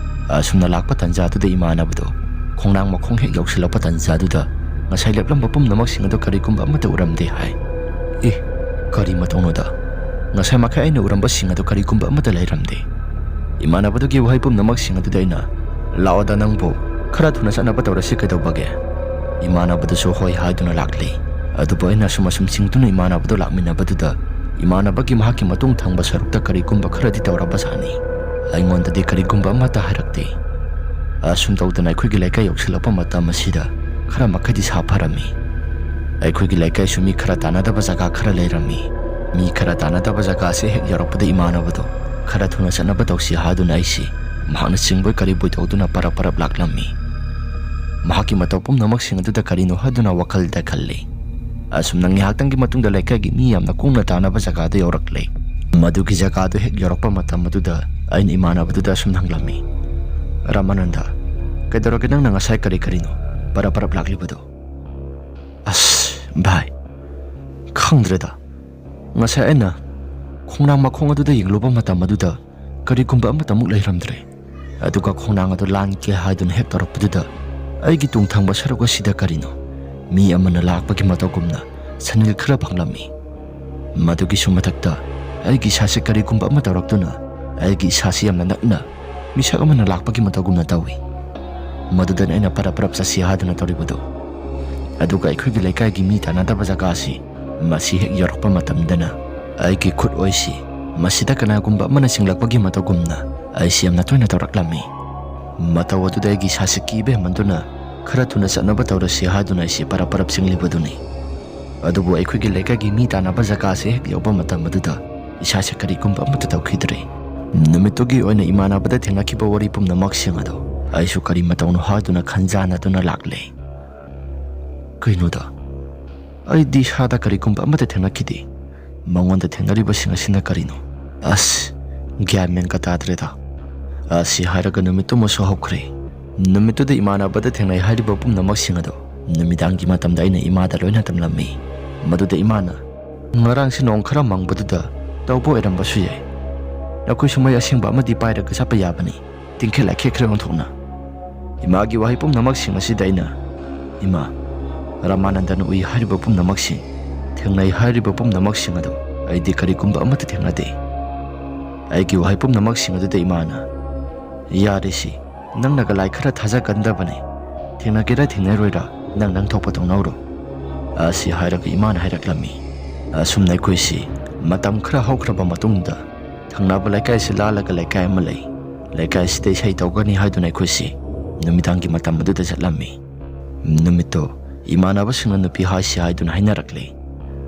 ꯑꯁꯨꯝꯅ ꯂꯥꯛꯄ ꯇꯟꯖꯥꯗꯨꯗ ꯏꯃꯥꯟꯅꯕꯗꯣ ꯈꯣꯡꯅꯥꯡ ꯃꯈꯣꯡ ꯍꯦꯛ ꯌꯧꯁꯤꯜꯂꯛꯄ ꯇꯟꯖꯥꯗꯨꯗ ꯉꯁꯥꯏ ꯂꯦꯞꯂꯝꯕ ꯄꯨꯝꯅꯃꯛꯁꯤꯡ ꯑꯗꯨ ꯀꯔꯤꯒꯨꯝꯕ ꯑꯃꯠꯇ ꯎꯔꯝꯗꯦ ꯍꯥꯏ꯫ ꯑꯦ, ꯀꯔꯤ ꯃꯇꯧꯅꯣꯗ? ꯉꯁꯥꯏ ꯃꯈꯩ ꯑꯩꯅ ꯎꯔꯝꯕꯁꯤꯡ ꯑꯗꯨ ꯀꯔꯤꯒꯨꯝꯕ ꯑꯃꯠꯇ ꯂꯩꯔꯝꯗꯦ꯫ ꯏꯃꯥꯟꯅꯕꯗꯨꯒꯤ ꯋꯥꯍꯩ ꯄꯨꯝꯅꯃꯛꯁꯤꯡ ꯑꯗꯨꯗ ꯑꯩꯅ, "ꯂꯥꯛꯑꯣꯗ ꯅꯪꯕꯨ, ꯈꯔ ꯊꯨꯅ ꯆꯠꯅꯕ ꯇꯧꯔꯁꯤ ꯀꯩꯗꯧꯕꯒꯦ?" ꯏꯃꯥꯟꯅꯕꯗꯨꯁꯨ ꯍꯣꯏ ꯍꯥꯏꯗꯨꯅ ꯂꯥꯛꯂꯤ꯫ ꯑꯗꯨꯕꯨ ꯑꯩꯅ ꯑꯁꯨꯝ ꯑꯁꯨꯝ ꯆꯤꯡꯗꯨꯅ ꯏꯃꯥꯟꯅꯕꯗꯨ ꯂꯥꯛꯃꯤꯟꯅꯕꯗꯨꯗ ꯏꯃꯥꯟꯅꯕꯒꯤ ꯃꯍꯥꯛꯀꯤ ꯃꯇꯨꯡ ꯊꯪꯕ ꯁꯔꯨꯛꯇ ꯀꯔꯤꯒꯨꯝꯕ ꯈꯔꯗꯤ ꯇꯧꯔꯕꯖꯥꯠꯅꯤ꯫ ꯑꯩꯉꯣꯟꯗꯗꯤ ꯀꯔꯤꯒꯨꯝꯕ ꯑꯃꯠꯇ ꯍꯥꯏꯔꯛꯇꯦ꯫ ꯑꯁꯨꯝ ꯇꯧꯗꯅ ꯑꯩꯈꯣꯏꯒꯤ ꯂꯩꯀꯥꯏ ꯌꯧꯁꯤꯜꯂꯛꯄ ꯃꯇꯝ ꯑꯁꯤꯗ ꯈꯔ ꯃꯈꯩꯗꯤ ꯁꯥꯐꯔꯝꯃꯤ꯫ ꯑꯩꯈꯣꯏꯒꯤ ꯂꯩꯀꯥꯏꯁꯨ ꯃꯤ ꯈꯔ ꯇꯥꯟꯅꯗꯕ ꯖꯒꯥ ꯈꯔ ꯂꯩꯔꯝꯃꯤ꯫ ꯃꯤ ꯈꯔ ꯇꯥꯟꯅꯗꯕ ꯖꯒꯥ ꯑꯁꯤ ꯍꯦꯛ ꯌꯧꯔꯛꯄꯗ ꯏꯃꯥꯟꯅꯕꯗꯣ ꯈꯔ ꯊꯨꯅ ꯆꯠꯅꯕ ꯇꯧꯁꯤ ꯍꯥꯏꯗꯨꯅ ꯑꯩꯁꯤ ꯃꯍꯥꯛꯅ ꯆꯤꯡꯕꯣꯏ ꯀꯔꯤꯕꯣꯏ ꯇꯧꯗꯨꯅ ꯄꯔꯞ ꯄꯔꯞ ꯂꯥꯛꯂꯝꯃꯤ꯫ ꯃꯍꯥꯛꯀꯤ ꯃꯇꯧ ꯄꯨꯝꯅꯃꯛꯁꯤꯡ ꯑꯗꯨꯗ ꯀꯔꯤꯅꯣ ꯍꯥꯏꯗꯨꯅ ꯋꯥꯈꯜꯗ ꯈꯜꯂꯤ꯫ ꯑꯁꯨꯝꯅ ꯉꯥꯏꯍꯥꯛꯇꯪꯒꯤ ꯃꯇꯨꯡꯗ ꯂꯩꯀꯥꯏꯒꯤ ꯃꯤ ꯌꯥꯝꯅ ꯀꯨꯡꯅ ꯇꯥꯅꯕ ꯖꯒꯥꯗ ꯌꯧꯔꯛꯂꯦ꯫ ꯃꯗꯨꯒꯤ ꯖꯒꯥꯗꯨ ꯍꯦꯛ ꯌꯧꯔꯛꯄ ꯃꯇꯝ ꯑꯗꯨꯗ ꯑꯩꯅ ꯏꯃꯥꯟꯅꯕꯗꯨꯗ ꯑꯁꯨꯝ ꯍꯪꯂꯝꯃꯤ, "ꯔꯥꯃꯥꯅꯟꯗ, ꯀꯩꯗꯧꯔꯒꯦ ꯅꯪꯅ ꯉꯁꯥꯏ ꯀꯔꯤ ꯀꯔꯤꯅꯣ ꯄꯔꯞ ꯄꯔꯞ ꯂꯥꯛꯂꯤꯕꯗꯣ?" "ꯑꯁ, ꯚꯥꯏ, ꯈꯪꯗ꯭ꯔꯦꯗ꯫ ꯉꯁꯥꯏ ꯑꯩꯅ ꯈꯣꯡꯅꯥꯡ ꯃꯈꯣꯡ ꯑꯗꯨꯗ ꯌꯦꯡꯂꯨꯕ ꯃꯇꯝ ꯑꯗꯨꯗ ꯀꯔꯤꯒꯨꯝꯕ ꯑꯃꯠꯇ ꯑꯃꯨꯛ ꯂꯩꯔꯝꯗ꯭ꯔꯦ꯫ ꯑꯗꯨꯒ ꯈꯣꯡꯅꯥꯡ ꯑꯗꯨ ꯂꯥꯟꯒꯦ ꯍꯥꯏꯗꯨꯅ ꯍꯦꯛ ꯇꯧꯔꯛꯄꯗꯨꯗ ꯑꯩꯒꯤ ꯇꯨꯡ ꯊꯪꯕ ꯁꯔꯨꯛ ꯑꯁꯤꯗ ꯀꯔꯤꯅꯣ ꯃꯤ ꯑꯃꯅ ꯂꯥꯛꯄꯒꯤ ꯃꯇꯧꯒꯨꯝꯅ ꯁꯅꯤꯜ ꯈꯔ ꯐꯪꯂꯝꯃꯤ꯫ ꯃꯗꯨꯒꯤꯁꯨ ꯃꯊꯛꯇ ꯑꯩꯒꯤ ꯏꯁꯥꯁꯦ ꯀꯔꯤꯒꯨꯝꯕ ꯑꯃ ꯇꯧꯔꯛꯇꯨꯅ ꯑꯩꯒꯤ ꯏꯁꯥꯁꯤ ꯌꯥꯝꯅ ꯅꯛꯅ ꯃꯤꯁꯛ ꯑꯃꯅ ꯂꯥꯛꯄꯒꯤ ꯃꯇꯧꯒꯨꯝꯅ ꯇꯧꯏ꯫ ꯃꯗꯨꯗꯅ ꯑꯩꯅ ꯄꯔꯞ ꯄꯔꯞ ꯆꯠꯁꯤ ꯍꯥꯏꯗꯨꯅ ꯇꯧꯔꯤꯕꯗꯨ꯫ ꯑꯗꯨꯒ ꯑꯩꯈꯣꯏꯒꯤ ꯂꯩꯀꯥꯏꯒꯤ ꯃꯤ ꯇꯥꯟꯅꯗꯕ ꯖꯒꯥ ꯑꯁꯤ ꯃꯁꯤ ꯍꯦꯛ ꯌꯧꯔꯛꯄ ꯃꯇꯝꯗꯅ ꯑꯩꯒꯤ ꯈꯨꯠ ꯑꯣꯏꯁꯤ ꯃꯁꯤꯗ ꯀꯅꯥꯒꯨꯝꯕ ꯑꯃꯅ ꯆꯤꯡꯂꯛꯄꯒꯤ ꯃꯇꯧꯒꯨꯝꯅ ꯑꯩꯁꯤ ꯌꯥꯝꯅ ꯇꯣꯏꯅ ꯇꯧꯔꯛꯂꯝꯃꯤ꯫ ꯃꯇꯧ ꯑꯗꯨꯗ ꯑꯩꯒꯤ ꯏꯁꯥꯁꯤ ꯀꯤꯕ ꯍꯦꯟꯃꯟꯗꯨꯅ ꯈꯔ ꯊꯨꯅ ꯆꯠꯅꯕ ꯇꯧꯔꯁꯤ ꯍꯥꯏꯗꯨꯅ ꯑꯩꯁꯤ ꯄꯔꯞ ꯄꯔꯞ ꯆꯤꯡꯂꯤꯕꯗꯨꯅꯤ꯫ ꯑꯗꯨꯕꯨ ꯑꯩꯈꯣꯏꯒꯤ ꯂꯩꯀꯥꯏꯒꯤ ꯃꯤ ꯇꯥꯟꯅꯕ ꯖꯒꯥ ꯑꯁꯤ ꯍꯦꯛ ꯌꯧꯕ ꯃꯇꯝ ꯑꯗꯨꯗ ꯏꯁꯥꯁꯦ ꯀꯔꯤꯒꯨꯝꯕ ꯑꯃꯠꯇ ꯇꯧꯈꯤꯗ꯭ꯔꯦ꯫ ꯅꯨꯃꯤꯠꯇꯨꯒꯤ ꯑꯣꯏꯅ ꯏꯃꯥꯟꯅꯕꯗ ꯊꯦꯡꯅꯈꯤꯕ ꯋꯥꯔꯤ ꯄꯨꯝꯅꯃꯛꯁꯤꯡ ꯑꯗꯨ ꯑꯩꯁꯨ ꯀꯔꯤ ꯃꯇꯧꯅꯣ ꯍꯥꯏꯗꯨꯅ ꯈꯟꯖꯥꯟꯅꯗꯨꯅ ꯂꯥꯛꯂꯦ꯫ ꯀꯩꯅꯣꯗ, ꯑꯩꯗꯤ ꯏꯁꯥꯗ ꯀꯔꯤꯒꯨꯝꯕ ꯑꯃꯠꯇ ꯊꯦꯡꯅꯈꯤꯗꯦ꯫ ꯃꯉꯣꯟꯗ ꯊꯦꯡꯅꯔꯤꯕꯁꯤꯡ ꯑꯁꯤꯅ ꯀꯔꯤꯅꯣ? ꯑꯁ, ꯒ꯭ꯌꯥꯟ ꯃꯦꯟꯒ ꯇꯥꯗ꯭ꯔꯦꯗ꯫ ꯑꯁꯤ ꯍꯥꯏꯔꯒ ꯅꯨꯃꯤꯠꯇꯨꯃꯁꯨ ꯍꯧꯈ꯭ꯔꯦ꯫ ꯅꯨꯃꯤꯠꯇꯨꯗ ꯏꯃꯥꯟꯅꯕꯗ ꯊꯦꯡꯅꯩ ꯍꯥꯏꯔꯤꯕ ꯄꯨꯝꯅꯃꯛꯁꯤꯡ ꯑꯗꯨ ꯅꯨꯃꯤꯗꯥꯡꯒꯤ ꯃꯇꯝꯗ ꯑꯩꯅ ꯏꯃꯥꯗ ꯂꯣꯏꯅ ꯇꯝꯂꯝꯃꯤ꯫ ꯃꯗꯨꯗ ꯏꯃꯥꯅ, "ꯉꯔꯥꯡꯁꯤ ꯅꯣꯡ ꯈꯔ ꯃꯪꯕꯗꯨꯗ ꯇꯧꯕ ꯑꯣꯏꯔꯝꯕꯁꯨ ꯌꯥꯏ꯫ ꯅꯈꯣꯏꯁꯨ ꯃꯩ ꯑꯁꯦꯡꯕ ꯑꯃꯗꯤ ꯄꯥꯏꯔꯒ ꯆꯠꯄ ꯌꯥꯕꯅꯤ, ꯇꯤꯡꯈꯦꯠ ꯂꯥꯏꯈꯦꯠ ꯈꯔ ꯑꯣꯟꯊꯣꯛꯅ"꯫ ꯏꯃꯥꯒꯤ ꯋꯥꯍꯩ ꯄꯨꯝꯅꯃꯛꯁꯤꯡ ꯑꯁꯤꯗ ꯑꯩꯅ, "ꯏꯃꯥ, ꯔꯥꯃꯥꯅꯟꯗꯅ ꯎꯏ ꯍꯥꯏꯔꯤꯕ ꯄꯨꯝꯅꯃꯛꯁꯤꯡ, ꯊꯦꯡꯅꯩ ꯍꯥꯏꯔꯤꯕ ꯄꯨꯝꯅꯃꯛꯁꯤꯡ ꯑꯗꯨ ꯑꯩꯗꯤ ꯀꯔꯤꯒꯨꯝꯕ ꯑꯃꯠꯇ ꯊꯦꯡꯅꯗꯦ꯫ ꯑꯩꯒꯤ ꯋꯥꯍꯩ ꯄꯨꯝꯅꯃꯛꯁꯤꯡ ꯑꯗꯨꯗ ꯏꯃꯥꯅ, "ꯌꯥꯔꯦꯁꯤ, ꯅꯪꯅꯒ ꯂꯥꯏ ꯈꯔ ꯊꯥꯖꯒꯟꯗꯕꯅꯦ꯫ ꯊꯦꯡꯅꯒꯦꯔꯥ ꯊꯦꯡꯅꯔꯣꯏꯔꯥ, ꯅꯪ ꯅꯪ ꯊꯣꯛꯄ ꯇꯧꯅꯧꯔꯣ," ꯑꯁꯤ ꯍꯥꯏꯔꯒ ꯏꯃꯥꯅ ꯍꯥꯏꯔꯛꯂꯝꯃꯤ꯫ ꯑꯁꯨꯝꯅ ꯑꯩꯈꯣꯏꯁꯤ ꯃꯇꯝ ꯈꯔ ꯍꯧꯈ꯭ꯔꯕ ꯃꯇꯨꯡꯗ, ꯊꯪꯅꯕ ꯂꯩꯀꯥꯏꯁꯤ ꯂꯥꯜꯂꯒ ꯂꯩꯀꯥꯏ ꯑꯃ ꯂꯩ꯫ ꯂꯩꯀꯥꯏꯁꯤꯗ ꯏꯁꯩ ꯇꯧꯒꯅꯤ ꯍꯥꯏꯗꯨꯅ ꯑꯩꯈꯣꯏꯁꯤ ꯅꯨꯃꯤꯗꯥꯡꯒꯤ ꯃꯇꯝ ꯑꯗꯨꯗ ꯆꯠꯂꯝꯃꯤ꯫ ꯅꯨꯃꯤꯠꯇꯣ ꯏꯃꯥꯟꯅꯕꯁꯤꯡꯅ ꯅꯨꯄꯤ ꯍꯥꯏꯁꯤ ꯍꯥꯏꯗꯨꯅ ꯍꯥꯏꯅꯔꯛꯂꯦ꯫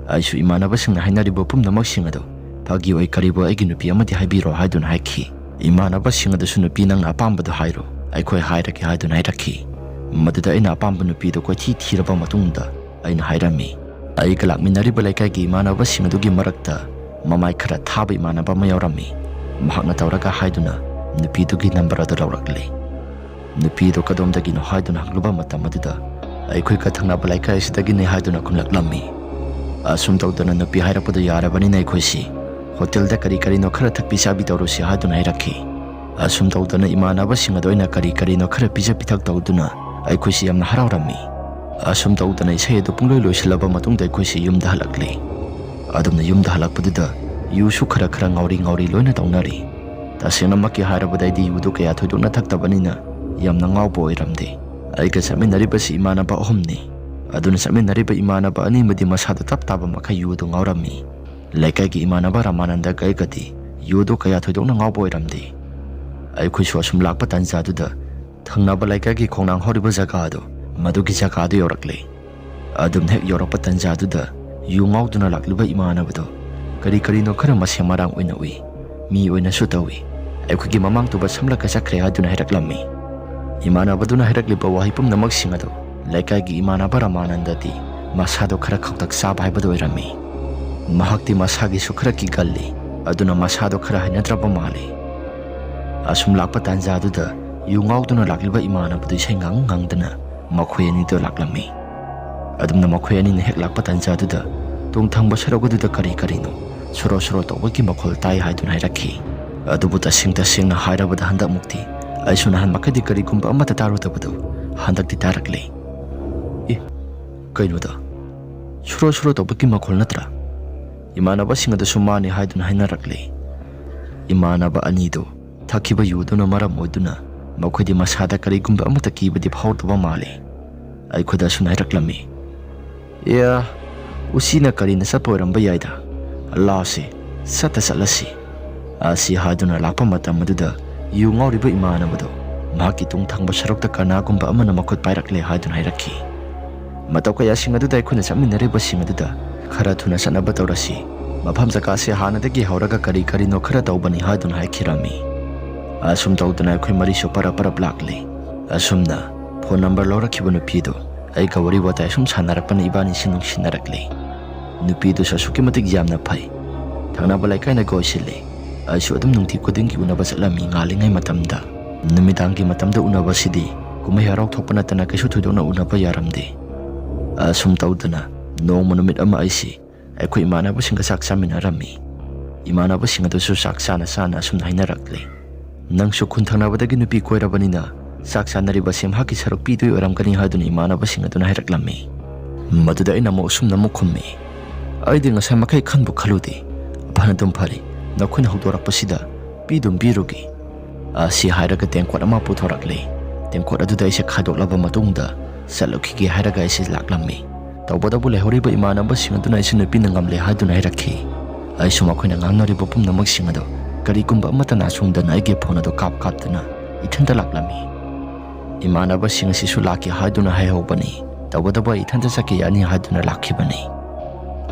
ꯑꯩꯁꯨ ꯏꯃꯥꯟꯅꯕꯁꯤꯡꯅ ꯍꯥꯏꯅꯔꯤꯕ ꯄꯨꯝꯅꯃꯛꯁꯤꯡ ꯑꯗꯨ ꯐꯥꯒꯤ ꯑꯣꯏ ꯀꯔꯤꯕꯨ ꯑꯩꯒꯤ ꯅꯨꯄꯤ ꯑꯃꯗꯤ ꯍꯥꯏꯕꯤꯔꯣ ꯍꯥꯏꯗꯨꯅ ꯍꯥꯏꯈꯤ꯫ ꯏꯃꯥꯟꯅꯕꯁꯤꯡ ꯑꯗꯨꯁꯨ ꯅꯨꯄꯤ ꯅꯪꯅ ꯑꯄꯥꯝꯕꯗꯣ ꯍꯥꯏꯔꯣ, ꯑꯩꯈꯣꯏ ꯍꯥꯏꯔꯒꯦ ꯍꯥꯏꯗꯨꯅ ꯍꯥꯏꯔꯛꯈꯤ꯫ ꯃꯗꯨꯗ ꯑꯩꯅ ꯑꯄꯥꯝꯕ ꯅꯨꯄꯤꯗꯣ ꯀꯣꯏꯊꯤ ꯊꯤꯔꯕ ꯃꯇꯨꯡꯗ ꯑꯩꯅ ꯍꯥꯏꯔꯝꯃꯤ꯫ ꯑꯩꯒ ꯂꯥꯛꯃꯤꯟꯅꯔꯤꯕ ꯂꯩꯀꯥꯏꯒꯤ ꯏꯃꯥꯟꯅꯕꯁꯤꯡ ꯑꯗꯨꯒꯤ ꯃꯔꯛꯇ ꯃꯃꯥꯏ ꯈꯔ ꯊꯥꯕ ꯏꯃꯥꯟꯅꯕ ꯑꯃ ꯌꯥꯎꯔꯝꯃꯤ꯫ ꯃꯍꯥꯛꯅ ꯇꯧꯔꯒ ꯍꯥꯏꯗꯨꯅ ꯅꯨꯄꯤꯗꯨꯒꯤ ꯅꯝꯕꯔ ꯑꯗꯨ ꯂꯧꯔꯛꯂꯦ꯫ ꯅꯨꯄꯤꯗꯨ ꯀꯗꯣꯝꯗꯒꯤꯅꯣ ꯍꯥꯏꯗꯨꯅ ꯍꯪꯂꯨꯕ ꯃꯇꯝ ꯑꯗꯨꯗ ꯑꯩꯈꯣꯏꯒ ꯊꯪꯅꯕ ꯂꯩꯀꯥꯏ ꯑꯁꯤꯗꯒꯤꯅꯤ ꯍꯥꯏꯗꯨꯅ ꯈꯨꯝꯂꯛꯂꯝꯃꯤ꯫ ꯑꯁꯨꯝ ꯇꯧꯗꯅ ꯅꯨꯄꯤ ꯍꯥꯏꯔꯛꯄꯗꯨ ꯌꯥꯔꯕꯅꯤꯅ ꯑꯩꯈꯣꯏꯁꯤ ꯍꯣꯇꯦꯜꯗ ꯀꯔꯤ ꯀꯔꯤꯅꯣ ꯈꯔ ꯊꯛꯄꯤ ꯆꯥꯕꯤ ꯇꯧꯔꯨꯁꯤ ꯍꯥꯏꯗꯨꯅ ꯍꯥꯏꯔꯛꯈꯤ꯫ ꯑꯁꯨꯝ ꯇꯧꯗꯅ ꯏꯃꯥꯟꯅꯕꯁꯤꯡ ꯑꯗꯨ ꯑꯩꯅ ꯀꯔꯤ ꯀꯔꯤꯅꯣ ꯈꯔ ꯄꯤꯖ ꯄꯤꯊꯛ ꯇꯧꯗꯨꯅ ꯑꯩꯈꯣꯏꯁꯤ ꯌꯥꯝꯅ ꯍꯔꯥꯎꯔꯝꯃꯤ꯫ ꯑꯁꯨꯝ ꯇꯧꯗꯅ ꯏꯁꯩ ꯑꯗꯨ ꯄꯨꯡꯂꯣꯏ ꯂꯣꯏꯁꯤꯜꯂꯕ ꯃꯇꯨꯡꯗ ꯑꯩꯈꯣꯏꯁꯤ ꯌꯨꯝꯗ ꯍꯜꯂꯛꯂꯦ꯫ ꯑꯗꯨꯝꯅ ꯌꯨꯝꯗ ꯍꯜꯂꯛꯄꯗꯨꯗ ꯌꯨꯁꯨ ꯈꯔ ꯈꯔ ꯉꯥꯎꯔꯤ ꯉꯥꯎꯔꯤ ꯂꯣꯏꯅ ꯇꯧꯅꯔꯤ꯫ ꯇꯁꯦꯡꯅꯃꯛꯀꯤ ꯍꯥꯏꯔꯕꯗ ꯑꯩꯗꯤ ꯌꯨꯗꯨ ꯀꯌꯥ ꯊꯣꯏꯗꯣꯛꯅ ꯊꯛꯇꯕꯅꯤꯅ ꯌꯥꯝꯅ ꯉꯥꯎꯕ ꯑꯣꯏꯔꯝꯗꯦ꯫ ꯑꯩꯒ ꯆꯠꯃꯤꯟꯅꯔꯤꯕꯁꯤ ꯏꯃꯥꯟꯅꯕ ꯑꯍꯨꯝꯅꯤ꯫ ꯑꯗꯨꯅ ꯆꯠꯃꯤꯟꯅꯔꯤꯕ ꯏꯃꯥꯟꯅꯕ ꯑꯅꯤꯃꯗꯤ ꯃꯁꯥꯗ ꯇꯞ ꯇꯥꯕ ꯃꯈꯩ ꯌꯨꯗꯨ ꯉꯥꯎꯔꯝꯃꯤ꯫ ꯂꯩꯀꯥꯏꯒꯤ ꯏꯃꯥꯟꯅꯕ ꯔꯥꯃꯥꯅꯟꯗꯒ ꯑꯩꯒꯗꯤ ꯌꯨꯗꯨ ꯀꯌꯥ ꯊꯣꯏꯗꯣꯛꯅ ꯉꯥꯎꯕ ꯑꯣꯏꯔꯝꯗꯦ꯫ ꯑꯩꯈꯣꯏꯁꯨ ꯑꯁꯨꯝ ꯂꯥꯛꯄ ꯇꯥꯟꯖꯥꯗꯨꯗ ꯊꯪꯅꯕ ꯂꯩꯀꯥꯏꯒꯤ ꯈꯣꯡꯅꯥꯡ ꯍꯧꯔꯤꯕ ꯖꯒꯥꯗꯨ, ꯃꯗꯨꯒꯤ ꯖꯒꯥꯗꯨ ꯌꯧꯔꯛꯂꯦ꯫ ꯑꯗꯨꯝ ꯍꯦꯛ ꯌꯧꯔꯛꯄ ꯇꯥꯟꯖꯥꯗꯨꯗ ꯌꯨ ꯉꯥꯎꯗꯨꯅ ꯂꯥꯛꯂꯤꯕ ꯏꯃꯥꯟꯅꯕꯗꯨ ꯀꯔꯤ ꯀꯔꯤꯅꯣ ꯈꯔ ꯃꯁꯦꯝ ꯃꯔꯥꯡ ꯑꯣꯏꯅ ꯎꯏ꯫ ꯃꯤ ꯑꯣꯏꯅꯁꯨ ꯇꯧꯏ꯫ ꯑꯩꯈꯣꯏꯒꯤ ꯃꯃꯥꯡ ꯇꯨꯕ ꯁꯝꯂꯒ ꯆꯠꯈ꯭ꯔꯦ ꯍꯥꯏꯗꯨꯅ ꯍꯥꯏꯔꯛꯂꯝꯃꯤ꯫ ꯏꯃꯥꯟꯅꯕꯗꯨꯅ ꯍꯥꯏꯔꯛꯂꯤꯕ ꯋꯥꯍꯩ ꯄꯨꯝꯅꯃꯛꯁꯤꯡ ꯑꯗꯨ ꯂꯩꯀꯥꯏꯒꯤ ꯏꯃꯥꯟꯅꯕ ꯔꯥꯃꯥꯅꯟꯗꯗꯤ ꯃꯁꯥꯗꯣ ꯈꯔ ꯈꯧꯇꯛ ꯆꯥꯕ ꯍꯥꯏꯕꯗꯨ ꯑꯣꯏꯔꯝꯃꯤ꯫ ꯃꯍꯥꯛꯇꯤ ꯃꯁꯥꯒꯤꯁꯨ ꯈꯔ ꯀꯤꯒꯜꯂꯤ, ꯑꯗꯨꯅ ꯃꯁꯥꯗꯣ ꯈꯔ ꯍꯩꯅꯗ꯭ꯔꯕ ꯃꯥꯜꯂꯤ꯫ ꯑꯁꯨꯝ ꯂꯥꯛꯄ ꯇꯥꯟꯖꯥꯗꯨꯗ ꯌꯨ ꯉꯥꯎꯗꯨꯅ ꯂꯥꯛꯂꯤꯕ ꯏꯃꯥꯟꯅꯕꯗꯨ ꯏꯁꯩ ꯉꯥꯡ ꯉꯥꯡꯗꯨꯅ ꯃꯈꯣꯏ ꯑꯅꯤꯗꯣ ꯂꯥꯛꯂꯝꯃꯤ꯫ ꯑꯗꯨꯝꯅ ꯃꯈꯣꯏ ꯑꯅꯤꯅ ꯍꯦꯛ ꯂꯥꯛꯄ ꯇꯥꯟꯖꯥꯗꯨꯗ ꯇꯨꯡ ꯊꯪꯕ ꯁꯔꯨꯛ ꯑꯗꯨꯗ ꯀꯔꯤ ꯀꯔꯤꯅꯣ ꯁꯣꯔꯣ ꯁꯣꯔꯣ ꯇꯧꯕꯒꯤ ꯃꯈꯣꯜ ꯇꯥꯏ ꯍꯥꯏꯗꯨꯅ ꯍꯥꯏꯔꯛꯈꯤ꯫ ꯑꯗꯨꯕꯨ ꯇꯁꯦꯡ ꯇꯁꯦꯡꯅ ꯍꯥꯏꯔꯕꯗ ꯍꯟꯗꯛꯃꯨꯛꯇꯤ ꯑꯩꯁꯨ ꯅꯍꯥꯟ ꯃꯈꯩꯗꯤ ꯀꯔꯤꯒꯨꯝꯕ ꯑꯃꯠꯇ ꯇꯥꯔꯨꯗꯕꯗꯨ ꯍꯟꯗꯛꯇꯤ ꯇꯥꯔꯛꯂꯦ꯫ "ꯑꯦ, "ꯀꯩꯅꯣꯗ, ꯁꯨꯔꯣ ꯁꯨꯔꯣ ꯇꯧꯕꯒꯤ ꯃꯈꯣꯜ ꯅꯠꯇ꯭ꯔꯥ?" ꯏꯃꯥꯟꯅꯕꯁꯤꯡ ꯑꯗꯨꯁꯨ ꯃꯥꯅꯤ ꯍꯥꯏꯗꯨꯅ ꯍꯥꯏꯅꯔꯛꯂꯦ꯫ ꯏꯃꯥꯟꯅꯕ ꯑꯅꯤꯗꯨ ꯊꯛꯈꯤꯕ ꯌꯨꯗꯨꯅ ꯃꯔꯝ ꯑꯣꯏꯗꯨꯅ ꯃꯈꯣꯏꯗꯤ ꯃꯁꯥꯗ ꯀꯔꯤꯒꯨꯝꯕ ꯑꯃꯠꯇ ꯀꯤꯕꯗꯤ ꯐꯥꯎꯗꯕ ꯃꯥꯜꯂꯤ꯫ ꯑꯩꯈꯣꯏꯗ ꯑꯁꯨꯝꯅ ꯍꯥꯏꯔꯛꯂꯝꯃꯤ, "ꯑꯦ, ꯎꯆꯤꯅ ꯀꯔꯤꯅ ꯆꯠꯄ ꯑꯣꯏꯔꯝꯕ ꯌꯥꯏꯗ꯫ ꯂꯥꯎꯁꯦ, ꯆꯠꯇ ꯆꯠꯂꯁꯤ"꯫ ꯑꯁꯤ ꯍꯥꯏꯗꯨꯅ ꯂꯥꯛꯄ ꯃꯇꯝ ꯑꯗꯨꯗ ꯌꯨ ꯉꯥꯎꯔꯤꯕ ꯏꯃꯥꯟꯅꯕꯗꯣ ꯃꯍꯥꯛꯀꯤ ꯇꯨꯡ ꯊꯪꯕ ꯁꯔꯨꯛꯇ ꯀꯅꯥꯒꯨꯝꯕ ꯑꯃꯅ ꯃꯈꯨꯠ ꯄꯥꯏꯔꯛꯂꯦ ꯍꯥꯏꯗꯨꯅ ꯍꯥꯏꯔꯛꯈꯤ꯫ ꯃꯇꯧ ꯀꯌꯥꯁꯤꯡ ꯑꯗꯨꯗ ꯑꯩꯈꯣꯏꯅ ꯆꯠꯃꯤꯟꯅꯔꯤꯕꯁꯤꯡ ꯑꯗꯨꯗ, "ꯈꯔ ꯊꯨꯅ ꯆꯠꯅꯕ ꯇꯧꯔꯁꯤ, ꯃꯐꯝ ꯖꯒꯥꯁꯤ ꯍꯥꯟꯅꯗꯒꯤ ꯍꯧꯔꯒ ꯀꯔꯤ ꯀꯔꯤꯅꯣ ꯈꯔ ꯇꯧꯕꯅꯤ" ꯍꯥꯏꯗꯨꯅ ꯍꯥꯏꯈꯤꯔꯝꯃꯤ꯫ ꯑꯁꯨꯝ ꯇꯧꯗꯨꯅ ꯑꯩꯈꯣꯏ ꯃꯔꯤꯁꯨ ꯄꯔꯞ ꯄꯔꯞ ꯂꯥꯛꯂꯦ꯫ ꯑꯁꯨꯝꯅ ꯐꯣꯟ ꯅꯝꯕꯔ ꯂꯧꯔꯛꯈꯤꯕ ꯅꯨꯄꯤꯗꯣ ꯑꯩꯒ ꯋꯥꯔꯤ ꯋꯥꯇꯥꯏ ꯁꯨꯝ ꯁꯥꯟꯅꯔꯛꯄꯅ ꯏꯕꯥꯅꯤꯁꯤ ꯅꯨꯡꯁꯤꯅꯔꯛꯂꯦ꯫ ꯅꯨꯄꯤꯗꯨꯁꯨ ꯑꯁꯨꯛꯀꯤ ꯃꯇꯤꯛ ꯌꯥꯝꯅ ꯐꯩ꯫ ꯊꯪꯅꯕ ꯂꯩꯀꯥꯏꯅꯒ ꯑꯣꯏꯁꯤꯜꯂꯦ꯫ ꯑꯩꯁꯨ ꯑꯗꯨꯝ ꯅꯨꯡꯇꯤ ꯈꯨꯗꯤꯡꯒꯤ ꯎꯅꯕ ꯆꯠꯂꯝꯃꯤ ꯉꯥꯜꯂꯤꯉꯩ ꯃꯇꯝꯗ꯫ ꯅꯨꯃꯤꯗꯥꯡꯒꯤ ꯃꯇꯝꯗ ꯎꯅꯕꯁꯤꯗꯤ ꯀꯨꯝꯍꯩ ꯍꯔꯥꯎ ꯊꯣꯛꯄ ꯅꯠꯇꯅ ꯀꯩꯁꯨ ꯊꯣꯏꯗꯣꯛꯅ ꯎꯅꯕ ꯌꯥꯔꯝꯗꯦ꯫ ꯑꯁꯨꯝ ꯇꯧꯗꯅ ꯅꯣꯡꯃ ꯅꯨꯃꯤꯠ ꯑꯃ ꯑꯩꯁꯤ ꯑꯩꯈꯣꯏ ꯏꯃꯥꯟꯅꯕꯁꯤꯡꯒ ꯆꯥꯛ ꯆꯥꯃꯤꯟꯅꯔꯝꯃꯤ꯫ ꯏꯃꯥꯟꯅꯕꯁꯤꯡ ꯑꯗꯨꯁꯨ ꯆꯥꯛ ꯆꯥꯅ ꯆꯥꯅ ꯑꯁꯨꯝꯅ ꯍꯥꯏꯅꯔꯛꯂꯦ, "ꯅꯪꯁꯨ ꯈꯨꯟ ꯊꯪꯅꯕꯗꯒꯤ ꯅꯨꯄꯤ ꯀꯣꯏꯔꯕꯅꯤꯅ ꯆꯥꯛ ꯆꯥꯅꯔꯤꯕꯁꯤ ꯃꯍꯥꯛꯀꯤ ꯁꯔꯨꯛ ꯄꯤꯗꯣꯏ ꯑꯣꯏꯔꯝꯒꯅꯤ" ꯍꯥꯏꯗꯨꯅ ꯏꯃꯥꯟꯅꯕꯁꯤꯡ ꯑꯗꯨꯅ ꯍꯥꯏꯔꯛꯂꯝꯃꯤ꯫ ꯃꯗꯨꯗ ꯑꯩꯅ ꯑꯃꯨꯛ ꯑꯁꯨꯝꯅ ꯑꯃꯨꯛ ꯈꯨꯝꯃꯤ, "ꯑꯩꯗꯤ ꯉꯁꯥꯏ ꯃꯈꯩ ꯈꯟꯕꯨ ꯈꯜꯂꯨꯗꯦ꯫ ꯐꯅꯗꯨꯝ ꯐꯔꯦ, ꯅꯈꯣꯏꯅ ꯍꯧꯗꯣꯔꯛꯄꯁꯤꯗ ꯄꯤꯗꯨꯝ ꯄꯤꯔꯨꯒꯦ"꯫ ꯑꯁꯤ ꯍꯥꯏꯔꯒ ꯇꯦꯡꯀꯣꯠ ꯑꯃ ꯄꯨꯊꯣꯔꯛꯂꯦ꯫ ꯇꯦꯡꯀꯣꯠ ꯑꯗꯨꯗ ꯑꯩꯁꯦ ꯈꯥꯏꯗꯣꯛꯂꯕ ꯃꯇꯨꯡꯗ ꯆꯠꯂꯨꯈꯤꯒꯦ ꯍꯥꯏꯔꯒ ꯑꯩꯁꯦ ꯂꯥꯛꯂꯝꯃꯤ꯫ ꯇꯧꯕꯇꯕꯨ ꯂꯩꯍꯧꯔꯤꯕ ꯏꯃꯥꯟꯅꯕꯁꯤꯡ ꯑꯗꯨꯅ ꯑꯩꯁꯦ ꯅꯨꯄꯤꯅ ꯉꯝꯂꯦ ꯍꯥꯏꯗꯨꯅ ꯍꯥꯏꯔꯛꯈꯤ꯫ ꯑꯩꯁꯨ ꯃꯈꯣꯏꯅ ꯉꯥꯡꯅꯔꯤꯕ ꯄꯨꯝꯅꯃꯛꯁꯤꯡ ꯑꯗꯣ ꯀꯔꯤꯒꯨꯝꯕ ꯑꯃꯠꯇ ꯅꯥꯆꯣꯡꯗꯅ ꯑꯩꯒꯤ ꯐꯣꯟ ꯑꯗꯨ ꯀꯥꯞ ꯀꯥꯞꯇꯨꯅ ꯏꯊꯟꯇ ꯂꯥꯛꯂꯝꯃꯤ꯫ ꯏꯃꯥꯟꯅꯕꯁꯤꯡ ꯑꯁꯤꯁꯨ ꯂꯥꯛꯀꯦ ꯍꯥꯏꯗꯨꯅ ꯍꯥꯏꯍꯧꯕꯅꯤ꯫ ꯇꯧꯕꯇꯕꯨ ꯑꯩ ꯏꯊꯟꯇ ꯆꯠꯀꯦ ꯌꯥꯅꯤ ꯍꯥꯏꯗꯨꯅ ꯂꯥꯛꯈꯤꯕꯅꯤ꯫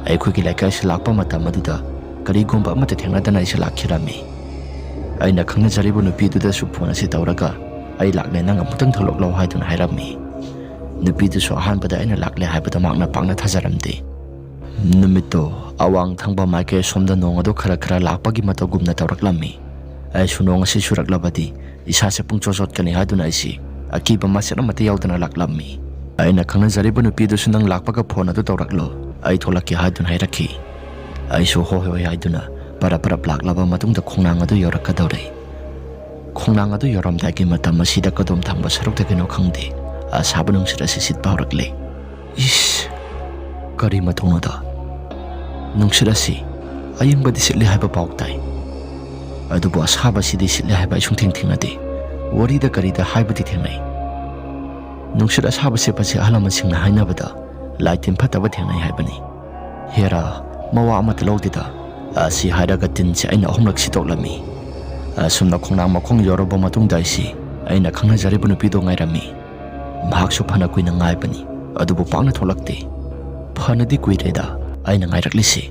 ꯑꯩꯈꯣꯏꯒꯤ ꯂꯩꯀꯥꯏꯁꯤ ꯂꯥꯛꯄ ꯃꯇꯝ ꯑꯗꯨꯗ ꯀꯔꯤꯒꯨꯝꯕ ꯑꯃꯠꯇ ꯊꯦꯡꯅꯗꯅ ꯑꯩꯁꯦ ꯂꯥꯛꯈꯤꯔꯝꯃꯤ꯫ ꯑꯩꯅ ꯈꯪꯅꯖꯔꯤꯕ ꯅꯨꯄꯤꯗꯨꯗꯁꯨ ꯐꯣꯟ ꯑꯁꯤ ꯇꯧꯔꯒ, "ꯑꯩ ꯂꯥꯛꯂꯦ, ꯅꯪ ꯑꯃꯨꯛꯇꯪ ꯊꯣꯛꯂꯛꯂꯣ" ꯍꯥꯏꯗꯨꯅ ꯍꯥꯏꯔꯝꯃꯤ꯫ ꯅꯨꯄꯤꯗꯨꯁꯨ ꯑꯍꯥꯟꯕꯗ ꯑꯩꯅ ꯂꯥꯛꯂꯦ ꯍꯥꯏꯕꯗ ꯃꯍꯥꯛꯅ ꯄꯥꯛꯅ ꯊꯥꯖꯔꯝꯗꯦ꯫ ꯅꯨꯃꯤꯠꯇꯣ ꯑꯋꯥꯡ ꯊꯪꯕ ꯃꯥꯏꯀꯩ ꯑꯁꯣꯝꯗ ꯅꯣꯡ ꯑꯗꯨ ꯈꯔ ꯈꯔ ꯂꯥꯛꯄꯒꯤ ꯃꯇꯧꯒꯨꯝꯅ ꯇꯧꯔꯛꯂꯝꯃꯤ꯫ ꯑꯩꯁꯨ ꯅꯣꯡ ꯑꯁꯤ ꯆꯨꯔꯛꯂꯕꯗꯤ ꯏꯁꯥꯁꯦ ꯄꯨꯡꯆꯣꯠ ꯆꯣꯠꯀꯅꯤ ꯍꯥꯏꯗꯨꯅ ꯑꯩꯁꯤ ꯑꯀꯤꯕ ꯃꯆꯦꯠ ꯑꯃꯠꯇ ꯌꯥꯎꯗꯅ ꯂꯥꯛꯂꯝꯃꯤ꯫ ꯑꯩꯅ ꯈꯪꯅꯖꯔꯤꯕ ꯅꯨꯄꯤꯗꯨꯁꯨ ꯅꯪ ꯂꯥꯛꯄꯒ ꯐꯣꯟ ꯑꯗꯨ ꯇꯧꯔꯛꯂꯣ, ꯑꯩ ꯊꯣꯛꯂꯛꯀꯦ ꯍꯥꯏꯗꯨꯅ ꯍꯥꯏꯔꯛꯈꯤ꯫ ꯑꯩꯁꯨ ꯍꯣꯏ ꯍꯣꯏ ꯍꯥꯏꯗꯨꯅ ꯄꯔꯞ ꯄꯔꯞ ꯂꯥꯛꯂꯕ ꯃꯇꯨꯡꯗ ꯈꯣꯡꯅꯥꯡ ꯑꯗꯨ ꯌꯧꯔꯛꯀꯗꯧꯔꯦ꯫ ꯈꯣꯡꯅꯥꯡ ꯑꯗꯨ ꯌꯧꯔꯝꯗꯥꯏꯒꯤ ꯃꯇꯝ ꯑꯁꯤꯗ ꯀꯗꯣꯝ ꯊꯪꯕ ꯁꯔꯨꯛꯇꯒꯤꯅꯣ ꯈꯪꯗꯦ, ꯑꯁꯥꯕ ꯅꯨꯡꯁꯤꯠ ꯑꯁꯤ ꯁꯤꯠꯄ ꯍꯧꯔꯛꯂꯦ꯫ ꯏꯁ! "ꯀꯔꯤ ꯃꯇꯧꯅꯣꯗ? ꯅꯨꯡꯁꯤꯠ ꯑꯁꯤ ꯑꯌꯤꯡꯕꯗꯤ ꯁꯤꯠꯂꯤ ꯍꯥꯏꯕ ꯄꯥꯎ ꯇꯥꯏ, ꯑꯗꯨꯕꯨ ꯑꯁꯥꯕꯁꯤꯗꯤ ꯁꯤꯠꯂꯤ ꯍꯥꯏꯕ ꯑꯩ ꯁꯨꯡꯊꯦꯡ ꯊꯦꯡꯅꯗꯦ꯫ ꯋꯥꯔꯤꯗ ꯀꯔꯤꯗ ꯍꯥꯏꯕꯗꯤ ꯊꯦꯡꯅꯩ꯫ ꯅꯨꯡꯁꯤꯠ ꯑꯁꯥꯕ ꯁꯤꯠꯄꯁꯤ ꯑꯍꯜ ꯂꯃꯟꯁꯤꯡꯅ ꯍꯥꯏꯅꯕꯗ ꯂꯥꯏ ꯇꯤꯟ ꯐꯠꯇꯕ ꯊꯦꯡꯅꯩ ꯍꯥꯏꯕꯅꯤ꯫ ꯍꯦꯔꯥ, ꯃꯋꯥ ꯑꯃꯠꯇ ꯂꯧꯗꯦꯗ," ꯑꯁꯤ ꯍꯥꯏꯔꯒ ꯇꯤꯟꯁꯤ ꯑꯩꯅ ꯑꯍꯨꯝꯂꯛ ꯁꯤꯠꯇꯣꯛꯂꯝꯃꯤ꯫ ꯑꯁꯨꯝꯅ ꯈꯣꯡꯅꯥꯡ ꯃꯈꯣꯡ ꯌꯧꯔꯕ ꯃꯇꯨꯡꯗ ꯑꯩꯁꯤ ꯑꯩꯅ ꯈꯪꯅꯖꯔꯤꯕ ꯅꯨꯄꯤꯗꯣ ꯉꯥꯏꯔꯝꯃꯤ꯫ ꯃꯍꯥꯛꯁꯨ ꯐꯅ ꯀꯨꯏꯅ ꯉꯥꯏꯕꯅꯤ, ꯑꯗꯨꯕꯨ ꯄꯥꯛꯅ ꯊꯣꯛꯂꯛꯇꯦ꯫ "ꯐꯅꯗꯤ ꯀꯨꯏꯔꯦꯗ ꯑꯩꯅ ꯉꯥꯏꯔꯛꯂꯤꯁꯤ,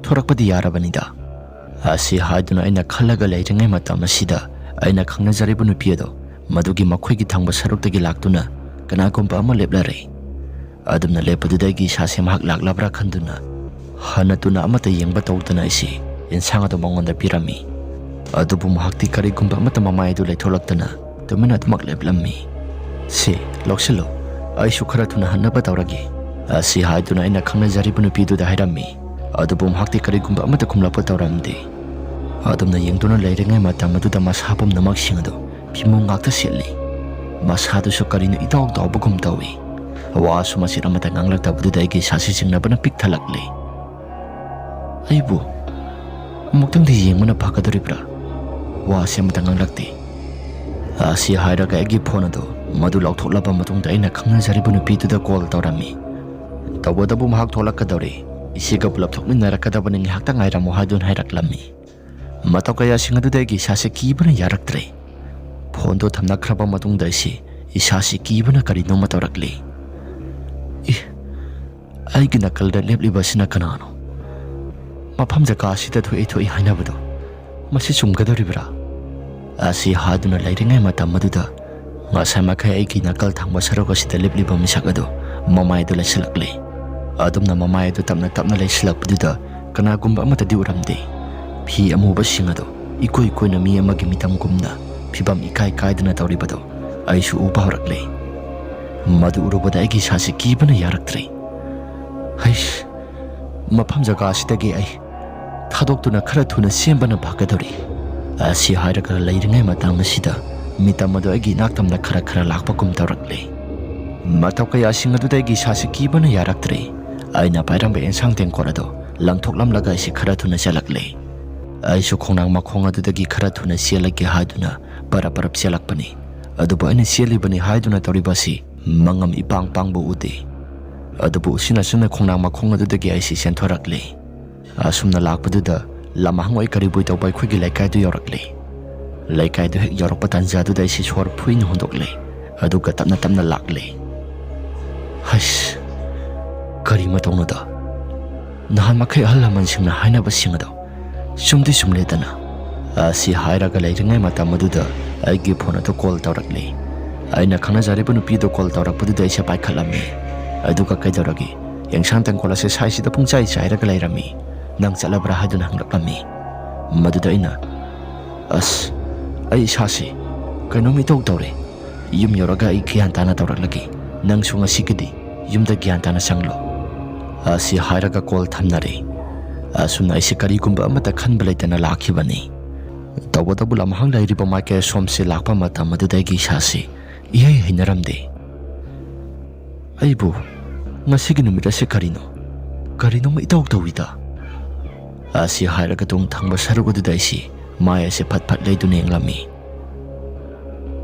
ꯊꯣꯔꯛꯄꯗꯤ ꯌꯥꯔꯕꯅꯤꯗ," ꯑꯁꯤ ꯍꯥꯏꯗꯨꯅ ꯑꯩꯅ ꯈꯜꯂꯒ ꯂꯩꯔꯤꯉꯩ ꯃꯇꯝ ꯑꯁꯤꯗ ꯑꯩꯅ ꯈꯪꯅꯖꯔꯤꯕ ꯅꯨꯄꯤ ꯑꯗꯣ ꯃꯗꯨꯒꯤ ꯃꯈꯣꯏꯒꯤ ꯊꯪꯕ ꯁꯔꯨꯛꯇꯒꯤ ꯂꯥꯛꯇꯨꯅ ꯀꯅꯥꯒꯨꯝꯕ ꯑꯃ ꯂꯦꯞꯂꯔꯦ꯫ ꯑꯗꯨꯝꯅ ꯂꯦꯞꯄꯗꯨꯗ ꯑꯩꯒꯤ ꯏꯁꯥꯁꯦ ꯃꯍꯥꯛ ꯂꯥꯛꯂꯕ꯭ꯔꯥ ꯈꯟꯗꯨꯅ ꯍꯟꯅ ꯇꯨꯅ ꯑꯃꯠꯇ ꯌꯦꯡꯕ ꯇꯧꯗꯅ ꯑꯩꯁꯤ ꯏꯟꯁꯥꯡ ꯑꯗꯨ ꯃꯉꯣꯟꯗ ꯄꯤꯔꯝꯃꯤ꯫ ꯑꯗꯨꯕꯨ ꯃꯍꯥꯛꯇꯤ ꯀꯔꯤꯒꯨꯝꯕ ꯑꯃꯠꯇ ꯃꯃꯥꯏ ꯑꯗꯨ ꯂꯩꯊꯣꯛꯂꯛꯇꯅ ꯇꯨꯃꯤꯟꯅ ꯑꯗꯨꯃꯛ ꯂꯦꯞꯂꯝꯃꯤ꯫ "ꯁꯤ ꯂꯧꯁꯤꯜꯂꯣ, ꯑꯩꯁꯨ ꯈꯔ ꯊꯨꯅ ꯍꯟꯅꯕ ꯇꯧꯔꯒꯦ," ꯑꯁꯤ ꯍꯥꯏꯗꯨꯅ ꯑꯩꯅ ꯈꯪꯅꯖꯔꯤꯕ ꯅꯨꯄꯤꯗꯨꯗ ꯍꯥꯏꯔꯝꯃꯤ꯫ ꯑꯗꯨꯕꯨ ꯃꯍꯥꯛꯇꯤ ꯀꯔꯤꯒꯨꯝꯕ ꯑꯃꯠꯇ ꯈꯨꯝꯂꯛꯄ ꯇꯧꯔꯝꯗꯦ꯫ ꯑꯗꯨꯝꯅ ꯌꯦꯡꯗꯨꯅ ꯂꯩꯔꯤꯉꯩ ꯃꯇꯝ ꯑꯗꯨꯗ ꯃꯁꯥ ꯄꯨꯝꯅꯃꯛꯁꯤꯡ ꯑꯗꯨ ꯐꯤꯃꯨꯡ ꯉꯥꯛꯇ ꯁꯦꯠꯂꯤ꯫ ꯃꯁꯥꯗꯨꯁꯨ ꯀꯔꯤꯅꯣ ꯏꯇꯥꯎ ꯇꯥꯎꯕꯒꯨꯝ ꯇꯧꯏ꯫ ꯋꯥꯁꯨ ꯃꯆꯦꯠ ꯑꯃꯠꯇ ꯉꯥꯡꯂꯛꯇꯕꯗꯨꯗ ꯑꯩꯒꯤ ꯏꯁꯥꯁꯤ ꯆꯤꯡꯅꯕꯅ ꯄꯤꯛ ꯊꯜꯂꯛꯂꯤ꯫ "ꯑꯩꯕꯨ ꯑꯃꯨꯛꯇꯪꯗꯤ ꯌꯦꯡꯕꯅ ꯐꯒꯗꯧꯔꯤꯕ꯭ꯔꯥ?" ꯋꯥꯁꯤ ꯑꯃꯠꯇ ꯉꯥꯡꯂꯛꯇꯦ꯫ ꯑꯁꯤ ꯍꯥꯏꯔꯒ ꯑꯩꯒꯤ ꯐꯣꯟ ꯑꯗꯨ ꯃꯗꯨ ꯂꯧꯊꯣꯛꯂꯕ ꯃꯇꯨꯡꯗ ꯑꯩꯅ ꯈꯪꯅꯖꯔꯤꯕ ꯅꯨꯄꯤꯗꯨꯗ ꯀꯣꯜ ꯇꯧꯔꯝꯃꯤ꯫ "ꯇꯧꯕꯇꯕꯨ ꯃꯍꯥꯛ ꯊꯣꯛꯂꯛꯀꯗꯧꯔꯤ, ꯏꯆꯦꯒ ꯄꯨꯂꯞ ꯊꯣꯛꯃꯤꯟꯅꯔꯛꯀꯗꯕꯅꯤ, ꯉꯥꯏꯍꯥꯛꯇ ꯉꯥꯏꯔꯝꯃꯣ" ꯍꯥꯏꯗꯨꯅ ꯍꯥꯏꯔꯛꯂꯝꯃꯤ꯫ ꯃꯇꯧ ꯀꯌꯥꯁꯤꯡ ꯑꯗꯨꯗ ꯑꯩꯒꯤ ꯏꯁꯥꯁꯦ ꯀꯤꯕꯅ ꯌꯥꯔꯛꯇ꯭ꯔꯦ꯫ ꯐꯣꯟꯗꯣ ꯊꯝꯅꯈ꯭ꯔꯕ ꯃꯇꯨꯡꯗ ꯑꯩꯁꯤ ꯏꯁꯥꯁꯤ ꯀꯤꯕꯅ ꯀꯔꯤꯅꯣꯃ ꯇꯧꯔꯛꯂꯤ꯫ "ꯏ, ꯑꯩꯒꯤ ꯅꯥꯀꯜꯗ ꯂꯦꯞꯂꯤꯕ ꯑꯁꯤꯅ ꯀꯅꯥꯅꯣ? ꯃꯐꯝ ꯖꯒꯥ ꯑꯁꯤꯗ ꯊꯣꯛꯏ ꯊꯣꯛꯏ ꯍꯥꯏꯅꯕꯗꯣ ꯃꯁꯤ ꯆꯨꯝꯒꯗꯧꯔꯤꯕ꯭ꯔꯥ?" ꯑꯁꯤ ꯍꯥꯏꯗꯨꯅ ꯂꯩꯔꯤꯉꯩ ꯃꯇꯝ ꯑꯗꯨꯗ ꯉꯁꯥꯏ ꯃꯈꯩ ꯑꯩꯒꯤ ꯅꯥꯀꯜ ꯊꯪꯕ ꯁꯔꯨꯛ ꯑꯁꯤꯗ ꯂꯦꯞꯂꯤꯕ ꯃꯤꯁꯛ ꯑꯗꯨ ꯃꯃꯥꯏꯗꯨ ꯂꯩꯁꯤꯜꯂꯛꯂꯦ꯫ ꯑꯗꯨꯝꯅ ꯃꯃꯥꯏ ꯑꯗꯨ ꯇꯞꯅ ꯇꯞꯅ ꯂꯩꯁꯤꯜꯂꯛꯄꯗꯨꯗ ꯀꯅꯥꯒꯨꯝꯕ ꯑꯃꯠꯇꯗꯤ ꯎꯔꯝꯗꯦ꯫ ꯐꯤ ꯑꯃꯨꯕꯁꯤꯡ ꯑꯗꯨ ꯏꯀꯣꯏ ꯀꯣꯏꯅ ꯃꯤ ꯑꯃꯒꯤ ꯃꯤꯇꯝꯒꯨꯝꯅ ꯐꯤꯕꯝ ꯏꯀꯥꯏ ꯀꯥꯏꯗꯅ ꯇꯧꯔꯤꯕꯗꯨ ꯑꯩꯁꯨ ꯎꯕ ꯍꯧꯔꯛꯂꯦ꯫ ꯃꯗꯨ ꯎꯔꯨꯕꯗ ꯑꯩꯒꯤ ꯏꯁꯥꯁꯤ ꯀꯤꯕꯅ ꯌꯥꯔꯛꯇ꯭ꯔꯦ꯫ "ꯍꯩꯁ, ꯃꯐꯝ ꯖꯒꯥ ꯑꯁꯤꯗꯒꯤ ꯑꯩ ꯊꯥꯗꯣꯛꯇꯨꯅ ꯈꯔ ꯊꯨꯅ ꯆꯦꯟꯕꯅ ꯐꯒꯗꯧꯔꯤ" ꯑꯁꯤ ꯍꯥꯏꯔꯒ ꯂꯩꯔꯤꯉꯩ ꯃꯇꯝ ꯑꯁꯤꯗ ꯃꯤꯇꯝ ꯑꯗꯨ ꯑꯩꯒꯤ ꯏꯅꯥꯛꯇꯝꯅ ꯈꯔ ꯈꯔ ꯂꯥꯛꯄꯒꯨꯝ ꯇꯧꯔꯛꯂꯦ꯫ ꯃꯇꯧ ꯀꯌꯥꯁꯤꯡ ꯑꯗꯨꯗ ꯑꯩꯒꯤ ꯏꯁꯥꯁꯤ ꯀꯤꯕꯅ ꯌꯥꯔꯛꯇ꯭ꯔꯦ꯫ ꯑꯩꯅ ꯄꯥꯏꯔꯝꯕ ꯑꯦꯟꯁꯥꯡ ꯇꯦꯡꯀꯣꯠ ꯑꯗꯨ ꯂꯪꯊꯣꯛꯂꯝꯂꯒ ꯑꯩꯁꯦ ꯈꯔ ꯊꯨꯅ ꯆꯦꯜꯂꯛꯂꯦ꯫ ꯑꯩꯁꯨ ꯈꯣꯡꯅꯥꯡ ꯃꯈꯣꯡ ꯑꯗꯨꯗꯒꯤ ꯈꯔ ꯊꯨꯅ ꯆꯦꯜꯂꯒꯦ ꯍꯥꯏꯗꯨꯅ ꯄꯔꯞ ꯄꯔꯞ ꯆꯦꯜꯂꯛꯄꯅꯤ꯫ ꯑꯗꯨꯕꯨ ꯑꯩꯅ ꯆꯦꯜꯂꯤꯕꯅꯤ ꯍꯥꯏꯗꯨꯅ ꯇꯧꯔꯤꯕ ꯑꯁꯤ ꯃꯉꯝ ꯏꯄꯥꯡ ꯄꯥꯡꯕ ꯎꯗꯦ꯫ ꯑꯗꯨꯕꯨ ꯎꯆꯤꯟ ꯅꯥꯆꯤꯟꯅ ꯈꯣꯡꯅꯥꯡ ꯃꯈꯣꯡ ꯑꯗꯨꯗꯒꯤ ꯑꯩꯁꯤ ꯆꯦꯟꯊꯣꯔꯛꯂꯦ꯫ ꯑꯁꯨꯝꯅ ꯂꯥꯛꯄꯗꯨꯗ ꯂꯝꯍꯥꯡ ꯑꯣꯏ ꯀꯔꯤꯕꯣꯏ ꯇꯧꯕ ꯑꯩꯈꯣꯏꯒꯤ ꯂꯩꯀꯥꯏꯗꯨ ꯌꯧꯔꯛꯂꯦ꯫ ꯂꯩꯀꯥꯏꯗꯨ ꯍꯦꯛ ꯌꯧꯔꯛꯄ ꯇꯥꯟꯖꯥꯗꯨꯗ ꯑꯩꯁꯤ ꯁꯣꯔ ꯐꯨꯏꯅ ꯍꯣꯟꯗꯣꯛꯂꯦ꯫ ꯑꯗꯨꯒ ꯇꯞꯅ ꯇꯞꯅ ꯂꯥꯛꯂꯦ꯫ ꯍꯩꯁ! ꯀꯔꯤ ꯃꯇꯧꯅꯣꯗ? ꯅꯍꯥꯟ ꯃꯈꯩ ꯑꯍꯜ ꯂꯃꯟꯁꯤꯡꯅ ꯍꯥꯏꯅꯕꯁꯤꯡ ꯑꯗꯣ ꯆꯨꯝꯗꯤ ꯆꯨꯝꯂꯦꯗꯅ꯫ ꯑꯁꯤ ꯍꯥꯏꯔꯒ ꯂꯩꯔꯤꯉꯩ ꯃꯇꯝ ꯑꯗꯨꯗ ꯑꯩꯒꯤ ꯐꯣꯟ ꯑꯗꯨ ꯀꯣꯜ ꯇꯧꯔꯛꯂꯦ꯫ ꯑꯩꯅ ꯈꯪꯅꯖꯔꯤꯕ ꯅꯨꯄꯤꯗꯨ ꯀꯣꯜ ꯇꯧꯔꯛꯄꯗꯨꯗ ꯑꯩꯁꯦ ꯄꯥꯏꯈꯠꯂꯝꯃꯤ꯫ ꯑꯗꯨꯒ ꯀꯩꯗꯧꯔꯒꯦ? ꯑꯦꯟꯁꯥꯡ ꯇꯦꯡꯀꯣꯠ ꯑꯁꯦ ꯁꯥꯏꯁꯤꯗ ꯄꯨꯡꯆꯥꯏ ꯆꯥꯏꯔꯒ ꯂꯩꯔꯝꯃꯤ꯫ ꯅꯪ ꯆꯠꯂꯕ꯭ꯔꯥ ꯍꯥꯏꯗꯨꯅ ꯍꯪꯂꯛꯂꯝꯃꯤ꯫ ꯃꯗꯨꯗ ꯑꯩꯅ, "ꯑꯁ, ꯑꯩ ꯏꯁꯥꯁꯤ ꯀꯩꯅꯣꯝ ꯏꯇꯧ ꯇꯧꯔꯦ꯫ ꯌꯨꯝ ꯌꯧꯔꯒ ꯑꯩ ꯒ꯭ꯌꯥꯟ ꯇꯥꯅ ꯇꯧꯔꯛꯂꯒꯦ꯫ ꯅꯪꯁꯨ ꯉꯁꯤꯒꯤꯗꯤ ꯌꯨꯝꯗ ꯒ꯭ꯌꯥꯟ ꯇꯥꯅ ꯆꯪꯂꯣ"꯫ ꯑꯁꯤ ꯍꯥꯏꯔꯒ ꯀꯣꯜ ꯊꯝꯅꯔꯦ꯫ ꯑꯁꯨꯝꯅ ꯑꯩꯁꯦ ꯀꯔꯤꯒꯨꯝꯕ ꯑꯃꯠꯇ ꯈꯟꯕ ꯂꯩꯇꯅ ꯂꯥꯛꯈꯤꯕꯅꯤ꯫ ꯇꯧꯕꯇꯕꯨ ꯂꯝꯍꯥꯡ ꯂꯩꯔꯤꯕ ꯃꯥꯏꯀꯩ ꯑꯁꯣꯝꯁꯦ ꯂꯥꯛꯄ ꯃꯇꯝ ꯑꯗꯨꯗ ꯑꯩꯒꯤ ꯏꯁꯥꯁꯤ ꯏꯍꯩ ꯍꯩꯅꯔꯝꯗꯦ꯫ "ꯑꯩꯕꯨ ꯉꯁꯤꯒꯤ ꯅꯨꯃꯤꯠ ꯑꯁꯤ ꯀꯔꯤꯅꯣ? ꯀꯔꯤꯅꯣꯃ ꯏꯇꯧ ꯇꯧꯏꯗ"꯫ ꯑꯁꯤ ꯍꯥꯏꯔꯒ ꯇꯨꯡ ꯊꯪꯕ ꯁꯔꯨꯛ ꯑꯗꯨꯗ ꯑꯩꯁꯤ ꯃꯥꯏ ꯑꯁꯤ ꯐꯠ ꯐꯠ ꯂꯩꯗꯨꯅ ꯌꯦꯡꯂꯝꯃꯤ꯫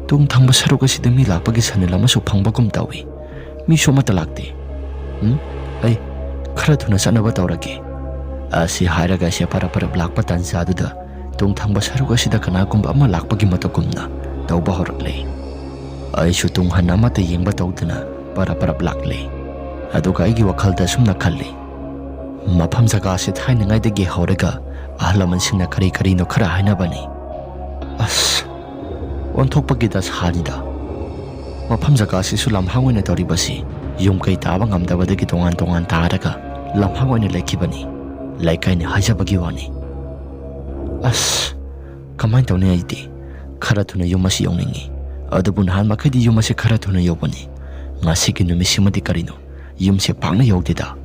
"ꯇꯨꯡ ꯊꯪꯕ ꯁꯔꯨꯛ ꯑꯁꯤꯗ ꯃꯤ ꯂꯥꯛꯄꯒꯤ ꯁꯅꯤꯜ ꯑꯃꯁꯨ ꯐꯪꯕꯒꯨꯝ ꯇꯧꯏ꯫ ꯃꯤꯁꯨ ꯑꯃꯠꯇ ꯂꯥꯛꯇꯦ꯫ ꯎꯝ, ꯑꯩ ꯈꯔ ꯊꯨꯅ ꯆꯠꯅꯕ ꯇꯧꯔꯒꯦ"꯫ ꯑꯁꯤ ꯍꯥꯏꯔꯒ ꯑꯩꯁꯦ ꯄꯔꯞ ꯄꯔꯞ ꯂꯥꯛꯄ ꯇꯥꯟꯖꯥꯗꯨꯗ ꯇꯨꯡ ꯊꯪꯕ ꯁꯔꯨꯛ ꯑꯁꯤꯗ ꯀꯅꯥꯒꯨꯝꯕ ꯑꯃ ꯂꯥꯛꯄꯒꯤ ꯃꯇꯧꯒꯨꯝꯅ ꯇꯧꯕ ꯍꯧꯔꯛꯂꯦ꯫ ꯑꯩꯁꯨ ꯇꯨꯡ ꯍꯟꯅ ꯑꯃꯠꯇ ꯌꯦꯡꯕ ꯇꯧꯗꯅ ꯄꯔꯞ ꯄꯔꯞ ꯂꯥꯛꯂꯦ꯫ ꯑꯗꯨꯒ ꯑꯩꯒꯤ ꯋꯥꯈꯜꯗ ꯑꯁꯨꯝꯅ ꯈꯜꯂꯤ, "ꯃꯐꯝ ꯖꯒꯥ ꯑꯁꯤ ꯊꯥꯏꯅꯉꯩꯗꯒꯤ ꯍꯧꯔꯒ ꯑꯍꯜ ꯂꯃꯟꯁꯤꯡꯅ ꯀꯔꯤ ꯀꯔꯤꯅꯣ ꯈꯔ ꯍꯥꯏꯅꯕꯅꯤ꯫ ꯑꯁ, ꯑꯣꯟꯊꯣꯛꯄꯒꯤ ꯗꯁꯥꯅꯤꯗ꯫ ꯃꯐꯝ ꯖꯒꯥ ꯑꯁꯤꯁꯨ ꯂꯝꯍꯥꯡ ꯑꯣꯏꯅ ꯇꯧꯔꯤꯕꯁꯤ ꯌꯨꯝ ꯀꯩ ꯇꯥꯕ ꯉꯝꯗꯕꯗꯒꯤ ꯇꯣꯉꯥꯟ ꯇꯣꯉꯥꯟ ꯇꯥꯔꯒ ꯂꯝꯍꯥꯡ ꯑꯣꯏꯅ ꯂꯩꯈꯤꯕꯅꯤ꯫ ꯂꯩꯀꯥꯏꯅꯤ ꯍꯥꯏꯖꯕꯒꯤ ꯋꯥꯅꯤ꯫ ꯑꯁ, ꯀꯃꯥꯏꯅ ꯇꯧꯅꯤ? ꯑꯩꯗꯤ ꯈꯔ ꯊꯨꯅ ꯌꯨꯝ ꯑꯁꯤ ꯌꯧꯅꯤꯡꯉꯤ꯫ ꯑꯗꯨꯕꯨ ꯅꯍꯥꯟ ꯃꯈꯩꯗꯤ ꯌꯨꯝ ꯑꯁꯤ ꯈꯔ ꯊꯨꯅ ꯌꯧꯕꯅꯤ꯫ ꯉꯁꯤꯒꯤ ꯅꯨꯃꯤꯠꯁꯤꯃꯗꯤ ꯀꯔꯤꯅꯣ? ꯌꯨꯝꯁꯦ ꯄꯥꯛꯅ ꯌꯧꯗꯦꯗ"꯫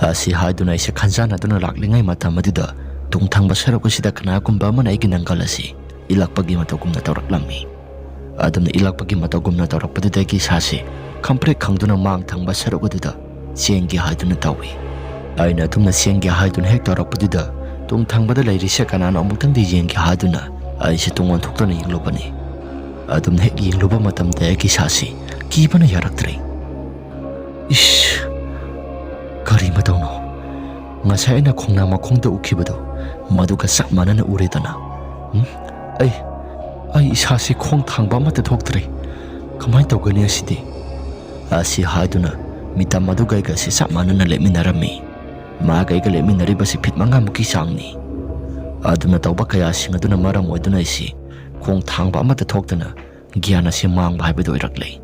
ꯑꯁꯤ ꯍꯥꯏꯗꯨꯅ ꯑꯩꯁꯦ ꯈꯟꯖꯥꯟꯅꯗꯨꯅ ꯂꯥꯛꯂꯤꯉꯩ ꯃꯇꯝ ꯑꯗꯨꯗ ꯇꯨꯡ ꯊꯪꯕ ꯁꯔꯨꯛ ꯑꯁꯤꯗ ꯀꯅꯥꯒꯨꯝꯕ ꯑꯃꯅ ꯑꯩꯒꯤ ꯅꯪꯒꯜ ꯑꯁꯤ ꯏꯜꯂꯛꯄꯒꯤ ꯃꯇꯧꯒꯨꯝꯅ ꯇꯧꯔꯛꯂꯝꯃꯤ꯫ ꯑꯗꯨꯝꯅ ꯏꯜꯂꯛꯄꯒꯤ ꯃꯇꯧꯒꯨꯝꯅ ꯇꯧꯔꯛꯄꯗꯨꯗꯒꯤ ꯏꯁꯥꯁꯦ ꯈꯪꯄ꯭ꯔꯦꯛ ꯈꯪꯗꯨꯅ ꯃꯥꯡ ꯊꯪꯕ ꯁꯔꯨꯛ ꯑꯗꯨꯗ ꯆꯦꯟꯒꯦ ꯍꯥꯏꯗꯨꯅ ꯇꯧꯏ꯫ ꯑꯩꯅ ꯑꯗꯨꯝꯅ ꯆꯦꯟꯒꯦ ꯍꯥꯏꯗꯨꯅ ꯍꯦꯛ ꯇꯧꯔꯛꯄꯗꯨꯗ, ꯇꯨꯡ ꯊꯪꯕꯗ ꯂꯩꯔꯤꯁꯦ ꯀꯅꯥꯅꯣ ꯑꯃꯨꯛꯇꯪꯗꯤ ꯌꯦꯡꯒꯦ ꯍꯥꯏꯗꯨꯅ ꯑꯩꯁꯦ ꯇꯨꯡ ꯑꯣꯟꯊꯣꯛꯇꯨꯅ ꯌꯦꯡꯂꯨꯕꯅꯤ꯫ ꯑꯗꯨꯝ ꯍꯦꯛ ꯌꯦꯡꯂꯨꯕ ꯃꯇꯝꯗ ꯑꯩꯒꯤ ꯏꯁꯥꯁꯤ ꯀꯤꯕꯅ ꯌꯥꯔꯛꯇ꯭ꯔꯦ꯫ ꯏꯁ! ꯀꯔꯤ ꯃꯇꯧꯅꯣ? ꯉꯁꯥꯏ ꯑꯩꯅ ꯈꯣꯡꯅꯥꯡ ꯃꯈꯣꯡꯗ ꯎꯈꯤꯕꯗꯣ, ꯃꯗꯨꯒ ꯆꯞ ꯃꯥꯟꯅꯅ ꯎꯔꯦꯗꯅ꯫ ꯎꯝ? ꯑꯩ, ꯑꯩ ꯏꯁꯥꯁꯤ ꯈꯣꯡ ꯊꯥꯡꯕ ꯑꯃꯠꯇ ꯊꯣꯛꯇ꯭ꯔꯦ꯫ ꯀꯃꯥꯏꯅ ꯇꯧꯒꯅꯤ ꯑꯁꯤꯗꯤ? ꯑꯁꯤ ꯍꯥꯏꯗꯨꯅ ꯃꯤꯇꯝ ꯑꯗꯨꯒ ꯑꯩꯒꯁꯤ ꯆꯞ ꯃꯥꯟꯅꯅ ꯂꯦꯞꯃꯤꯟꯅꯔꯝꯃꯤ꯫ ꯃꯍꯥꯛ ꯑꯩꯒ ꯂꯦꯞꯃꯤꯟꯅꯔꯤꯕꯁꯤ ꯐꯤꯠ ꯃꯉꯥꯃꯨꯛꯀꯤ ꯆꯥꯡꯅꯤ꯫ ꯑꯗꯨꯅ ꯇꯧꯕ ꯀꯌꯥꯁꯤꯡ ꯑꯗꯨꯅ ꯃꯔꯝ ꯑꯣꯏꯗꯨꯅ ꯑꯩꯁꯤ ꯈꯣꯡ ꯊꯥꯡꯕ ꯑꯃꯠꯇ ꯊꯣꯛꯇꯅ ꯒ꯭ꯌꯥꯟ ꯑꯁꯤ ꯃꯥꯡꯕ ꯍꯥꯏꯕꯗꯨ ꯑꯣꯏꯔꯛꯂꯦ꯫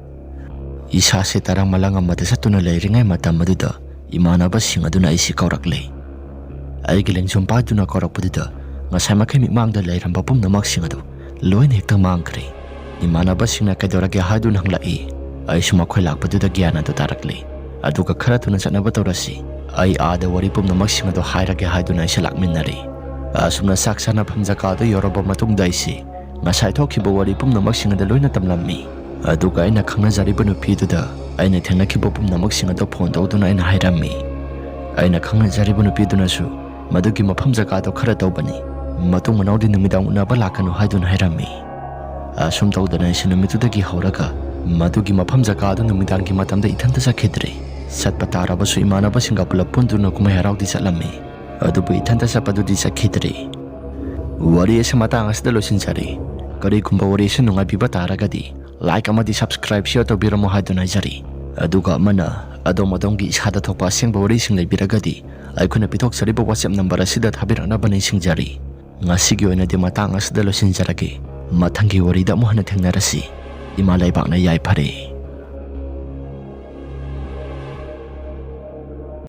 ꯏꯁꯥꯁꯦ ꯇꯔꯥ ꯃꯂꯪ ꯑꯃꯗ ꯆꯠꯇꯨꯅ ꯂꯩꯔꯤꯉꯩ ꯃꯇꯝ ꯑꯗꯨꯗ ꯏꯃꯥꯟꯅꯕꯁꯤꯡ ꯑꯗꯨꯅ ꯑꯩꯁꯤ ꯀꯧꯔꯛꯂꯦ꯫ ꯑꯩꯒꯤ ꯂꯦꯡꯖꯨꯝ ꯄꯥꯏꯗꯨꯅ ꯀꯧꯔꯛꯄꯗꯨꯗ ꯉꯁꯥꯏ ꯃꯈꯩ ꯃꯤꯠꯃꯥꯡꯗ ꯂꯩꯔꯝꯕ ꯄꯨꯝꯅꯃꯛꯁꯤꯡ ꯑꯗꯨ ꯂꯣꯏꯅ ꯍꯦꯛꯇ ꯃꯥꯡꯈ꯭ꯔꯦ꯫ ꯏꯃꯥꯟꯅꯕꯁꯤꯡꯅ ꯀꯩꯗꯧꯔꯒꯦ ꯍꯥꯏꯗꯨꯅ ꯍꯪꯂꯛꯏ꯫ ꯑꯩꯁꯨ ꯃꯈꯣꯏ ꯂꯥꯛꯄꯗꯨꯗ ꯒ꯭ꯌꯥꯟ ꯑꯗꯨ ꯇꯥꯔꯛꯂꯦ꯫ ꯑꯗꯨꯒ ꯈꯔ ꯊꯨꯅ ꯆꯠꯅꯕ ꯇꯧꯔꯁꯤ꯫ ꯑꯩ ꯑꯥꯗ ꯋꯥꯔꯤ ꯄꯨꯝꯅꯃꯛꯁꯤꯡ ꯑꯗꯨ ꯍꯥꯏꯔꯒꯦ ꯍꯥꯏꯗꯨꯅ ꯑꯩꯁꯦ ꯂꯥꯛꯃꯤꯟꯅꯔꯦ꯫ ꯑꯁꯨꯝꯅ ꯆꯥꯛ ꯆꯥꯅꯐꯝ ꯖꯒꯥꯗ ꯌꯧꯔꯕ ꯃꯇꯨꯡꯗ ꯑꯩꯁꯦ ꯉꯁꯥꯏ ꯊꯣꯛꯈꯤꯕ ꯋꯥꯔꯤ ꯄꯨꯝꯅꯃꯛꯁꯤꯡ ꯑꯗꯨ ꯂꯣꯏꯅ ꯇꯝꯂꯝꯃꯤ꯫ ꯑꯗꯨꯒ ꯑꯩꯅ ꯈꯪꯅꯖꯔꯤꯕ ꯅꯨꯄꯤꯗꯨꯗ ꯑꯩꯅ ꯊꯦꯡꯅꯈꯤꯕ ꯄꯨꯝꯅꯃꯛꯁꯤꯡ ꯑꯗꯨ ꯐꯣꯟ ꯇꯧꯗꯨꯅ ꯑꯩꯅ ꯍꯥꯏꯔꯝꯃꯤ꯫ ꯑꯩꯅ ꯈꯪꯅꯖꯔꯤꯕ ꯅꯨꯄꯤꯗꯨꯅꯁꯨ ꯃꯗꯨꯒꯤ ꯃꯐꯝ ꯖꯒꯥꯗꯣ ꯈꯔ ꯇꯧꯕꯅꯤ, ꯃꯇꯨꯡ ꯃꯅꯥꯎꯗꯤ ꯅꯨꯃꯤꯗꯥꯡ ꯎꯅꯕ ꯂꯥꯛꯀꯅꯨ ꯍꯥꯏꯗꯨꯅ ꯍꯥꯏꯔꯝꯃꯤ꯫ ꯑꯁꯨꯝ ꯇꯧꯗꯅ ꯑꯩꯁꯨ ꯅꯨꯃꯤꯠꯇꯨꯗꯒꯤ ꯍꯧꯔꯒ ꯃꯗꯨꯒꯤ ꯃꯐꯝ ꯖꯒꯥꯗꯨ ꯅꯨꯃꯤꯗꯥꯡꯒꯤ ꯃꯇꯝꯗ ꯏꯊꯟꯇ ꯆꯠꯈꯤꯗ꯭ꯔꯦ꯫ ꯆꯠꯄ ꯇꯥꯔꯕꯁꯨ ꯏꯃꯥꯟꯅꯕꯁꯤꯡꯒ ꯄꯨꯂꯞ ꯄꯨꯟꯗꯨꯅ ꯀꯨꯝꯍꯩ ꯍꯔꯥꯎꯗꯤ ꯆꯠꯂꯝꯃꯤ, ꯑꯗꯨꯕꯨ ꯏꯊꯟꯇ ꯆꯠꯄꯗꯨꯗꯤ ꯆꯠꯈꯤꯗ꯭ꯔꯦ꯫ ꯋꯥꯔꯤ ꯑꯁꯤ ꯃꯇꯥꯡ ꯑꯁꯤꯗ ꯂꯣꯏꯁꯤꯟꯖꯔꯦ꯫ ꯀꯔꯤꯒꯨꯝꯕ ꯋꯥꯔꯤ ꯑꯁꯤ ꯅꯨꯡꯉꯥꯏꯕꯤꯕ ꯇꯥꯔꯒꯗꯤ like ꯑꯃꯗꯤ subscribe, share ꯇꯧꯕꯤꯔꯝꯃꯨ ꯍꯥꯏꯗꯨꯅ ꯍꯥꯏꯖꯔꯤ꯫ ꯑꯗꯨꯒ ꯑꯃꯅ ꯑꯗꯣꯝ ꯑꯗꯣꯝꯒꯤ ꯏꯁꯥꯗ ꯊꯣꯛꯄ ꯑꯁꯦꯡꯕ ꯋꯥꯔꯤꯁꯤꯡ ꯂꯩꯕꯤꯔꯒꯗꯤ ꯑꯩꯈꯣꯏꯅ ꯄꯤꯊꯣꯛꯆꯔꯤꯕ WhatsApp number ꯑꯁꯤꯗ ꯊꯥꯕꯤꯔꯛꯅꯕ ꯅꯤꯡꯁꯤꯡꯖꯔꯤ꯫ ꯉꯁꯤꯒꯤ ꯑꯣꯏꯅꯗꯤ ꯃꯇꯥꯡ ꯑꯁꯤꯗ ꯂꯣꯏꯁꯤꯟꯖꯔꯒꯦ꯫ ꯃꯊꯪꯒꯤ ꯋꯥꯔꯤꯗ ꯑꯃꯨꯛ ꯍꯟꯅ ꯊꯦꯡꯅꯔꯁꯤ꯫ ꯏꯃꯥ ꯂꯩꯕꯥꯛꯅ ꯌꯥꯏꯐꯔꯦ꯫